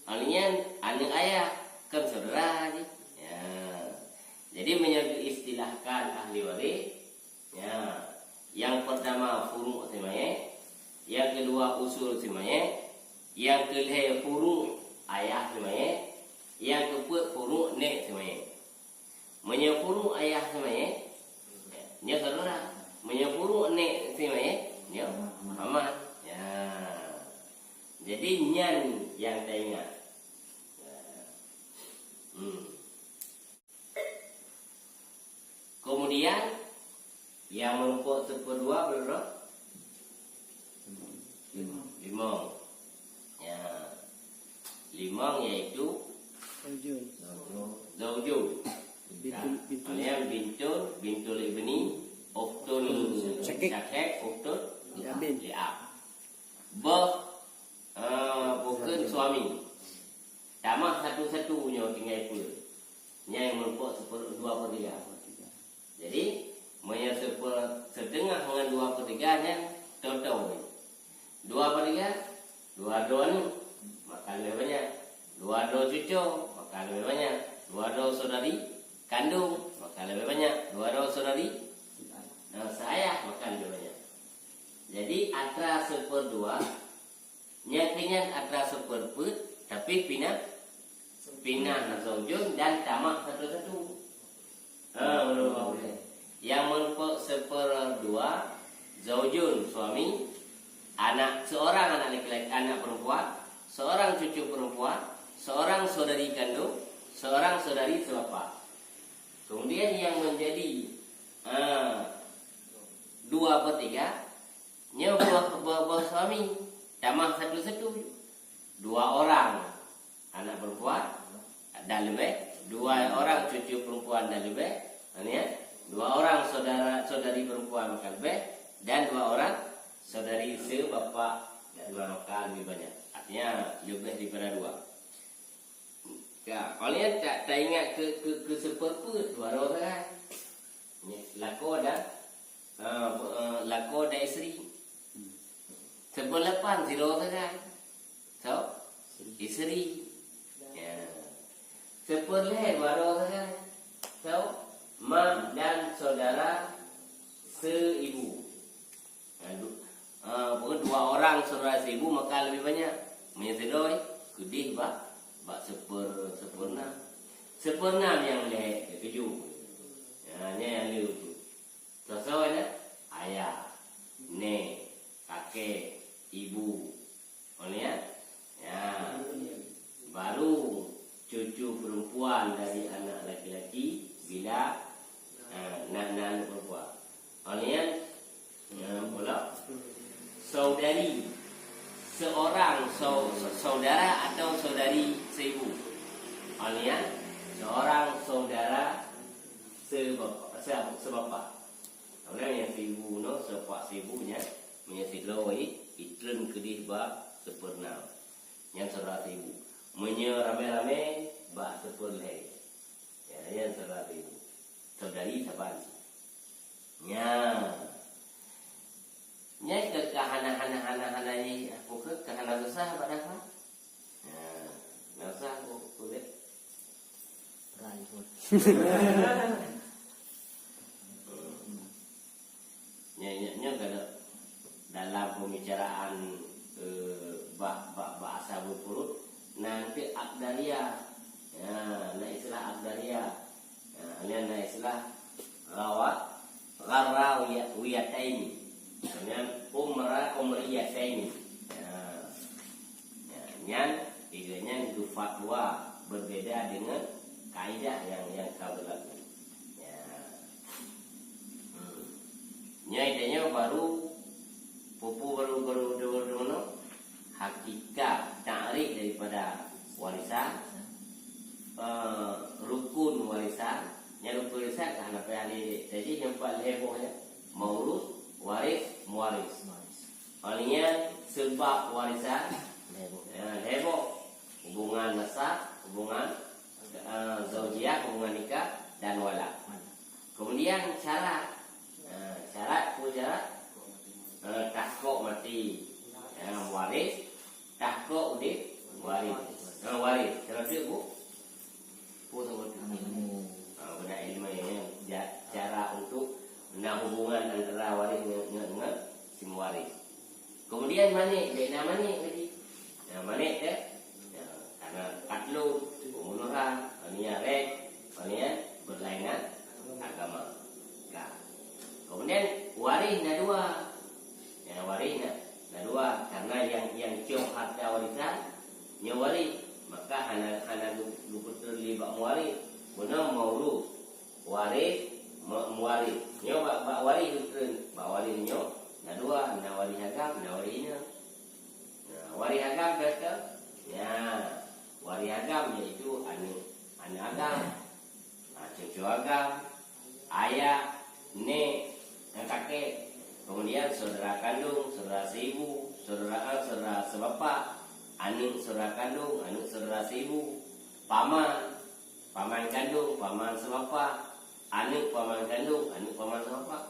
Aneuk nyan aneuk ayah, kan saudara jih. Ya. Jadi, meunyoe geuistilahkan ahli waréh, ya, nyang peurtama furu' si manyét, nyang keudua usul si manyét, nyang keulhèe furu' ayah si manyét, nyang keupeuet furu' nèk si manyét. Meunyoe furu' ayah si manyét, nyoe saudara. Meunyoe furu' nèk si manyét, nyoe paman. Ya. Jadi, nyan nyang taingat. Ya. Hmm. Kemudian, nyang meurumpok seupeurdua berapa? Limong. Ya. Limong yaitu Zaujun. Zaujun. Bintun, bintun. Kemudian bintun, bintun li bini, ukhtun Syakik. Syakik, ukhtun Li'ab. Li'ab. Boh, eh, pakon suami. Tamah satu-satu nyoe tinggai peue. Nyang meurumpok seuper-, dua per tiga. Jadi, meunyoe seuper-, seuteungoh ngon dua per tiga nyan, toe-toe. Dua per tiga, dua droe aneuk, maka leubeh banyak. Dua droe cucoe, maka leubeh banyak. Dua droe saudari kandong, maka leubeh banyak. Dua droe saudari, eh, seayah, maka leubeh banyak. Jadi, atra seupeurdua, nyan keuh nyan atra seupeurpeuet, tapi pinah, pinah zaujun dan tamah satu-satu. Ha, ulôn ba ulèe. Nyang meurumpok seupeurdua, zaujun, suami, anak, seorang anak laki-laki, anak perempuan, seorang cucu perempuan, seorang saudari kandung, seorang saudari sebapak. Kemudian yang menjadi, ha, dua per tiga, nyoe boh, boh, boh suami, tamah satu-satu. Dua orang anak perempuan dan leubeh, dua orang cucu perempuan dan leubeh, ya. Dua orang saudara, saudari perempuan maka leubeh, dan dua orang saudari sebapak dan maka lebih banyak. Artinya, leubeh daripada dua. Ya, oleh ta-, taingat keu, keu, keu seupeurpeuet dua droe sagai. Lakoe dan, eh, eh, lakoe dan isteri. Seupeuleupah sidroe sagai. So, isteri. Ya. Seupeulhèe dua droe sagai. So, mak dan saudara seibu. Ha, du-, ha, pokoknya dua orang saudara seibu maka lebih banyak. Meunyoe sidroe, keudeh bak, bak seuper-, seupeureuneum. Seupeureuneum nyang lhèe, keujeuet. Ha, nyan nyang lhèe. Soe-soe nyan? Ayah, nèk, kakek, ibu. Ngon nyan? Ya. Baru cucu perempuan dari anak laki-laki bila, ha, na, na anak perempuan. Ngon nyan, ya, pula. Saudari, seorang sau-, saudara atau saudari seibu. Ngon nyan, seorang saudara sebapa-, se-, sebapak. Karena nyang seibu nyoe, sepak seibu nyan, meunyoe sidroe, itreun keudeh bak seupeureuneum. Nyan saudara seibu. Meunyoe ramé-ramé, bak seupeurlhèe. Ya, nyan saudara seibu. Saudari saban. Nyan. Nyan keuh ka hana, hana, hana, hana, eh, apa keuh, ka hana susah bak dafa. Nah, na usah ku, ku lihat. Rai pun. Nyan, nyan, nyan kalau dalam pembicaraan, eh, bak, bak, bak asal berpurut, nanti akdaria. Ya, na istilah akdaria. Ya, nyan na istilah Rawa, gharrawiya-, wiyataini. Nyan umra, umriyataini. Ya. Ya, nyan, tiga nyan geufatwa berbeda dengan kaidah yang, yang ka berlaku. Ya. Hmm. Nyan, nyan baru, pupu baru, baru, baru, baru, Nyan rukun risalah ka hana payah lé. Jadi nyang pat lhèe boh nyan, maurus, waris, muwaris. Óh lheueh nyan seubab warisan, lhèe boh. Ya, lhèe boh. Hubungan nasab, hubungan, eh, zaujiah, hubungan nikah, dan wala. Kemudian syarat. Eh, syarat, peue syarat? Eh, tahkok maté, eh, waris, tahkok udép, waris. Eh, waris. Syarat tu, Bu? Peue syarat tu? Ah, guna ilmu, ya. Ja-, cara untuk na hubungan antara waris ngon, ngon, ngon si muwaris. Kemudian manik, bèk na manik lagi. Nah, manik teuh, ya, karena katlun, pembunuhan, paniaya rèk, paniaya berlainan agama. Nah, kemudian waris na dua. Ya, waris na, na dua. Karena nyang, nyang cok harta warisan, nyoe waris. Maka hana, hana lu-, luput lé bak muwaris. Bunoe maurus. Waris, mu-, muwaris. Nyoe bak, bak waris geukheun. Bak waris nyoe na dua, na waris agam, na waris inong. Nah, waris agam teuh, ya, waris agam yaitu aneuk, aneuk agam, ah, cucu agam, ayah, nék, dan kakek. Kemudian saudara kandung, saudara seibu, saudara, eh, saudara sebapak, aneuk saudara kandung, aneuk saudara seibu, paman, paman kandung, paman sebapak, aneuk paman kandung, aneuk paman sebapak.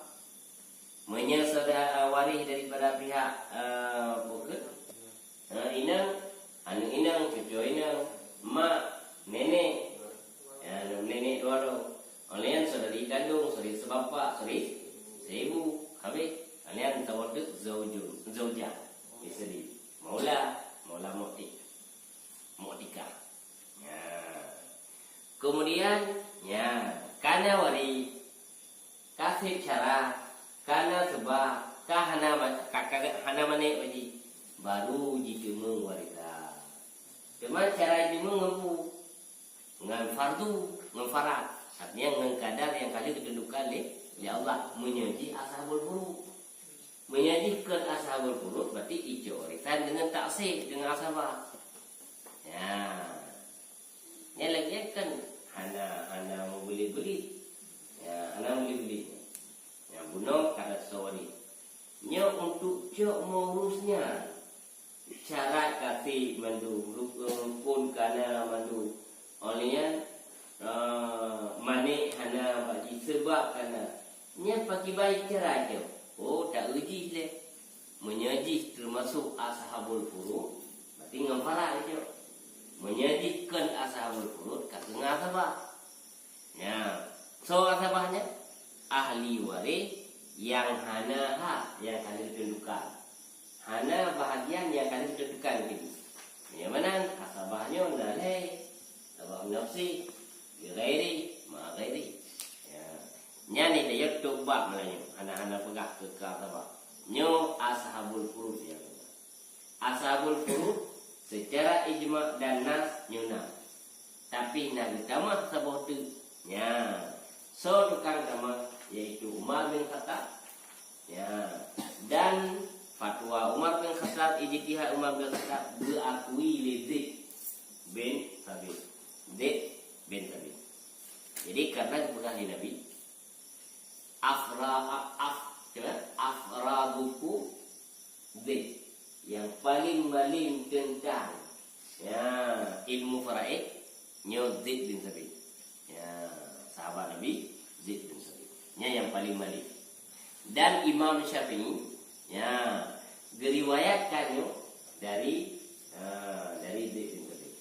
Meunyoe saudara, eh, waris daripada pihak, eh, peue kheun? Eh, inong, aneuk inong, cucu inong, mak, nenek. Ya, nenek dua droe. Óh lheueh nyan saudari kandung, saudari sebapak, saudari seibu. Habéh. Óh lheueh nyan saboh teuk zaujun, zaujah, isteri. Maula, maula mu'tik-, mu'tikah. Ya. Kemudian, ya, ka na waris, ka sép syarat, ka na seubab, ka hana ma-, ka, ka hana manik lagi, baru jiteumeung warisan. Teuma cara jiteumeung ngon peue? Ngon fardu, ngon farad. Artinya ngon kadar nyang ka lheueh geuteuntukan lé, lé Allah, meunyoe jih ashabul furud. Meunyoe jih kon ashabul furud, berarti icok warisan deungon taksib, deungon asabah. Ya. Nyan lagèe kan hana, hana meubeuli-beuli. Ya, hana meubeuli-beuli. Ya, bunoe kada soe waris. Nyoe untuk cok maurus nyan. Syarat ka sép mandum, rukon, rukon ka na mandum. Óh lheueh nyan, eh, manik hana bak jih seubab ka na. Nyan pakriban cara jih? Oh, taujih lé. Meunyoe jih teumasok ashabul furud, berarti ngon farad jih. Meunyoe jih kon ashabul furud, ka keuh ngon asabah. Nyan, soe asabah nyan? Ahli waréh nyang hana hak nyang ka lheueh geuteuntukan. Hana bahagian nyang ka lheueh geuteuntukan keu jih. Nyang meunan asabah nyoe na lhée, sabab nafsi, li ghairi, ma ghairi. Ya. Nyan ni tayue tôb bab meunyoe hana-hana peugah keu, keu asabah. Nyoe ashabul furud nyang na. Ashabul furud seucara ijma dan nas nyoe na. Tapi na geutamah saboh teuk. Nya, soe tukang tamah, yaitu Umar bin Khattab. Ya, dan fatwa Umar bin Khattab, ijtihad Umar bin Khattab geuakui lé Zaid bin Thabit. Zaid bin Thabit. Jadi, karena geupeugah lé Nabi, afra-, af-, afradukum Zaid, nyang paleng malem teuntang, ya, ilmu faraid, nyoe Zaid bin Sabit. Ya, sahabat Nabi, Zaid bin Sabit. Nyan nyang paleng malem. Dan Imam Syafi'i, ya, geuriwayatkan nyoe dari, ha, dari Zaid bin Sabit.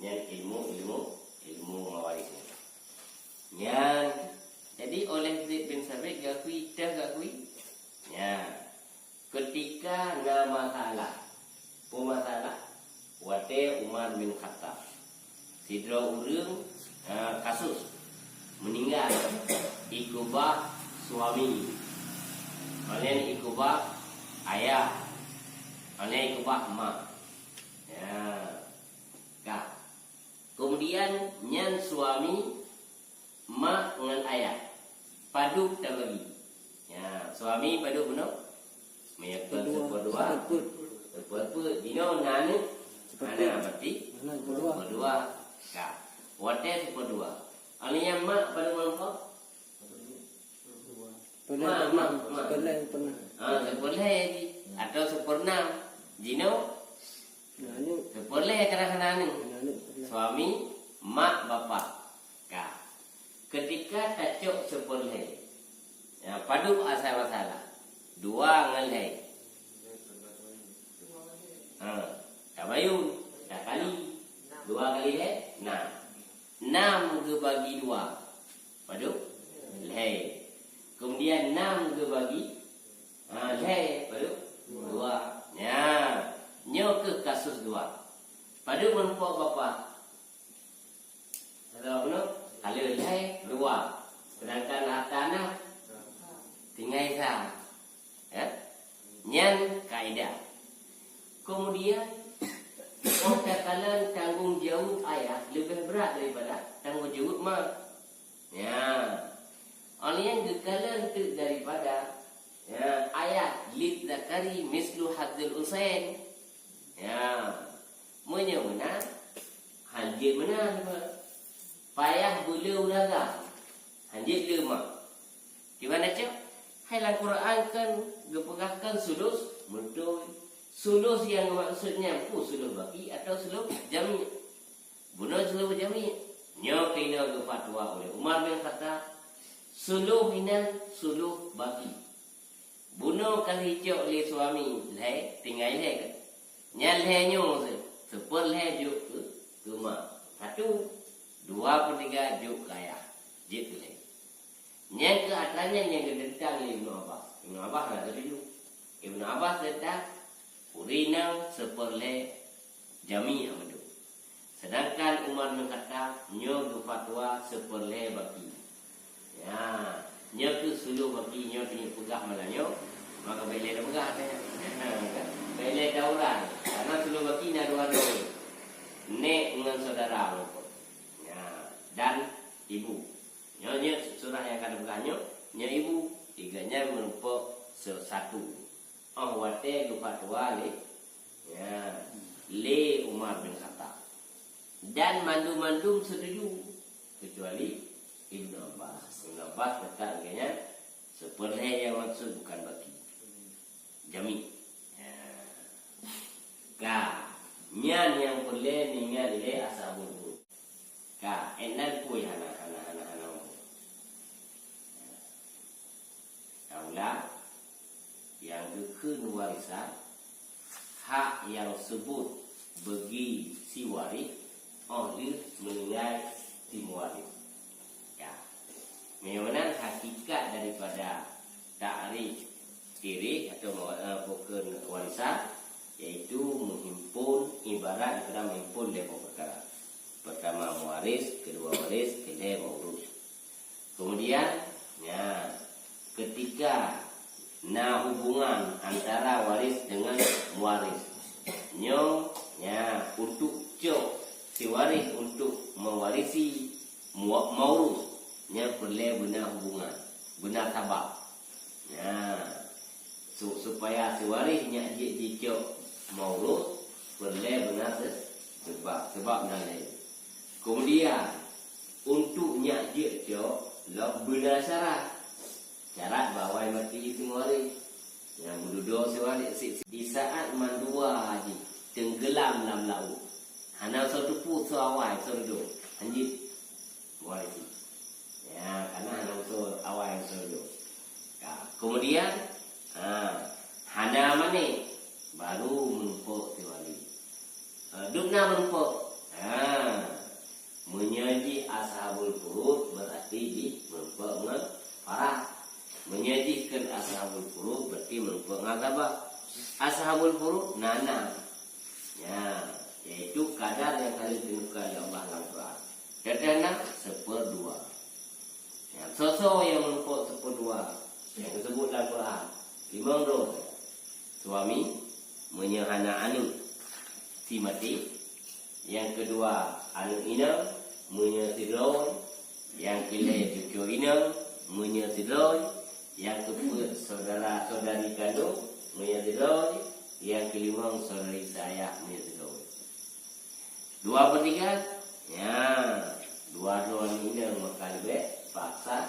Nyan ilmu, ilmu, ilmu mawarih nyan. Nyan, jadi oleh Zaid bin Sabit geukui, teuh geukui. Ya. Keutika na masalah. Peue masalah? Watée Umar bin Khattab, sidroe ureuëng, eh, kasus, meuninggai, ikeubah suami, malen ikeubah ayah, malen ikeubah mak. Ya. Ka. Kemudian nyan suami, mak ngon ayah padub tabagi. Ya, suami padub bunoe? Meunyoe kon siper dua, siper peuet. Jinoe na aneuk? Hana, berarti siper dua. Ka. Watée siper dua. Alèh nyan mak padum meurumpok? Pernah, mak, pernah. Mak, mak. Pernah, pernah. Ah, seupeureulhèe jih. Atau seupeureunam. Jinoe? Nah, ni. Seupeureulhèe kadang hana ni. Nah, ni pernah. Suami, mak, bapak. Ka. Ketika tacok seupeureulhèe. Ya, padum asai masalah. Dua ngon lhèe. Ha, tabayun, takali. Dua kali lhèe, enam. Enam geubagi dua. Padum? Lhèe. Kemudian enam geubagi, ha, lhèe. Padum? Dua. Nya. Nyoe keuh kasus dua. Padum meurumpok bapak? Kalau bunoe, kalau lhèe, dua. Sedangkan harta na, tinggai sa. Ya? Nyan kaidah. Kemudian, oh, takalon tanggong jaweueb ayah leubeh brat daripada tanggong jaweueb ma. Ya. Alèh nyan geukalon teuk daripada, ya, ayat, "Lizzakari mislu hadzil unsayain." Ya. Meunyoe meunan, hanjeuet meunan, Pak. Payah beulé ureueng agam. Hanjeuet lé mak. Kiban na cok? Hai lam Quran kan geupeugah kan sulus, beutôi. Sulus nyang geumaksud nyan peue, sulus baki atau sulus jami'? Bunoe sulus jami'. Nyoe keuh inoe geufatwa uleh Umar bin Khattab, sulus inan sulus baki. Bunoe ka lheueh icok lé suami lhèe, tinggai lhèe kan? Nyan lhèe nyoe se-, seupeureulhèe jok keu, keu ma. Satu, dua per tiga jok keu ayah. Jeuet keu lhèe. Nyan keuh atra nyan nyang geuteuntang lé Ibnu Abbas. Ibnu Abbas hana setuju. Ibnu Abbas teuntang ureueng inong seupeureulhèe jami' mandum. Sedangkan Umar bin Khattab nyoe geufatwa seupeureulhèe baki. Ya, nyoe keuh sulus baki nyoe teungoh peugah malam nyoe, maka bèk lé tapeugah teuh. Bèk lé tauran. Karena sulus baki na dua droe. Nèk ngon syedara meurumpok. Ya, dan ibu. Nyoe, nyoe surah nyang ka tapeugah nyoe, nyoe ibu. Tiga nyan meurumpok se-, satu. Oh watèe geufatwa lé, ya, lé Umar bin Khattab. Dan mandum-mandum setuju, kecuali Ibnu Abbas. Ibnu Abbas kata geuh nyan, seupeureulhèe nyang maksud bukan baki. Jami'. Ya. Ka, nyan nyang peureulèe ingat lé ashabul furud. Ka, ék nan peue hana, hana, hana, hana. Ka ulang, nyang geukheun warisan, hak nyang seubut bagi si waréh óh lheueh meuninggai si meuwaréh. Ya. Meunyoe meunan hakikat daripada takrif irih atau, eh, peukheun warisan, yaitu meuhimpon, ibarat geupeugah meuhimpon lhèe boh peukara. Pertama muwaris, kedua waris, keulhèe maurus. Kemudian, ya, ketika na hubungan antara waris dengan muwaris, nyoe, ya, untuk cok si waréh untuk mewarisi mu-, maurus, nyan peureulèe beuna hubungan, beuna sabab. Nah, su-, supaya si waréh nyak jeuet jicok maurus, peureulèe beuna se-, sebab, sebab nan laén. Kemudian, untuk nyak jeuet cok, lom beuna syarat. Syarat bahwa mati si waréh. Nyang meududoe si waréh, si, si, di saat mandua jih teunggelam lam laôt. Hana soe teupeu soe awai, soe dudoe. Hanjeuet. Muwaréh. Ya, karena hana usul awai usul tu. Ya, kemudian, ha, hana mané, baru meurumpok si waréh. Eh, dum na meurumpok. Ha, meunyoe jih ashabul furud, berarti jih meurumpok ngon farad. Meunyoe jih kon ashabul furud, berarti meurumpok ngon sabab. Ashabul furud na enam. Ya, yaitu kadar nyang ka lheueh teuneuk lé Allah lam Quran. Teuntang na seupeurdua. Nyang soe-soe nyang meurumpok seupeurdua nyang teuseubut lam Quran, limong droe. Suami, meunyoe hana aneuk, si maté. Nyang keudua, aneuk inong, meunyoe sidroe. Nyang keulhèe, cucu inong, meunyoe sidroe. Nyang keupeuet, saudara-saudari kandong, meunyoe sidroe. Nyang keulimong, saudari seayah, meunyoe sidroe. Dua per tiga? Ya. Dua droe aneuk inong maka leubeh, fa aksar.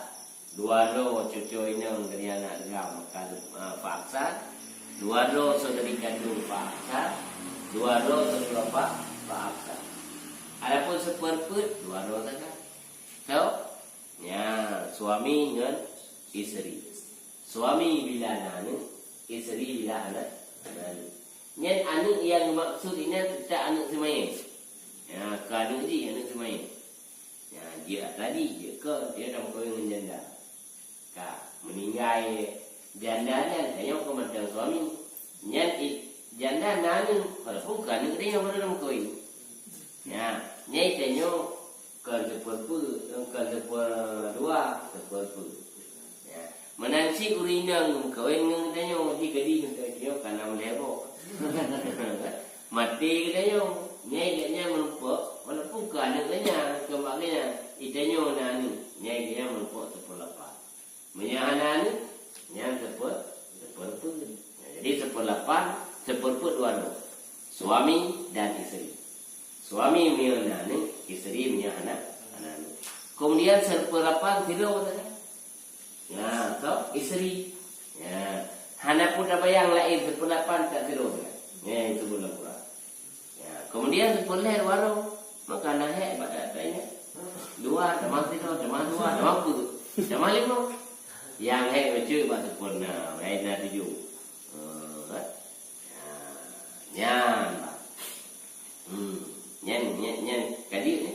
Dua droe cucoe inong dari anak deuh maka, ah, fa aksar. Dua droe saudari kandong, fa aksar. Dua droe saudara bapak, fa aksar. Adapun seupeureupeue, dua droe saja. So, nya, suami ngon isteri. Suami bila na aneuk, isteri bila na aneuk. Nyan aneuk nyang geumaksud inan teutap aneuk seumayang. Ya, keu aneuk jih, aneuk seumayang. Ya, jeuet tadi, jeuet kon, dia dah meukawen ngon janda. Ka, meuninggai janda nyan, tanyoe keu mantong suami. Nyan i-, janda na aneuk, walaupun keu aneuk dia baru dah meukawen. Ya, nyan tanyoe kon seupeureupeue, kon seupeurdua, seupeureupeue. Ya. Meunan cit ureueng inong meukawen ngon geutanyoe, di gadih ngon geutanyoe ka na ulèe boh. Maté geutanyoe, nyan geutanyoe meurumpok, walaupun keu aneuk geutanyoe, keu mak geutanyoe, geutanyoe na aneuk, nyan geutanyoe meurumpok seupeulapan. Meunyoe hana aneuk, nyan seupeu-, seupeureupeue. Jadi seupeulapan, seupeureupeue dua droe. Suami dan isteri. Suami meunyoe na aneuk, isteri meunyoe hana, hana aneuk. Kemudian seupeulapan sidroe saja. Nah, tu isteri. Ya, hana pun tabayang laén seupeulapan tak sidroe saja. Ya, itu bulan Quran. Ya, kemudian seupeulhèe dua droe, maka na hék bak ata nyan. Dua, tamah sidroe, tamah dua, tamah peuet, tamah limong. Nyang hék bacut bak seupeuna, laén na tujoh. Eh, kan? Ya, nyan. Hmm, nyan, nyan, nyan. Ka jeuet nyan.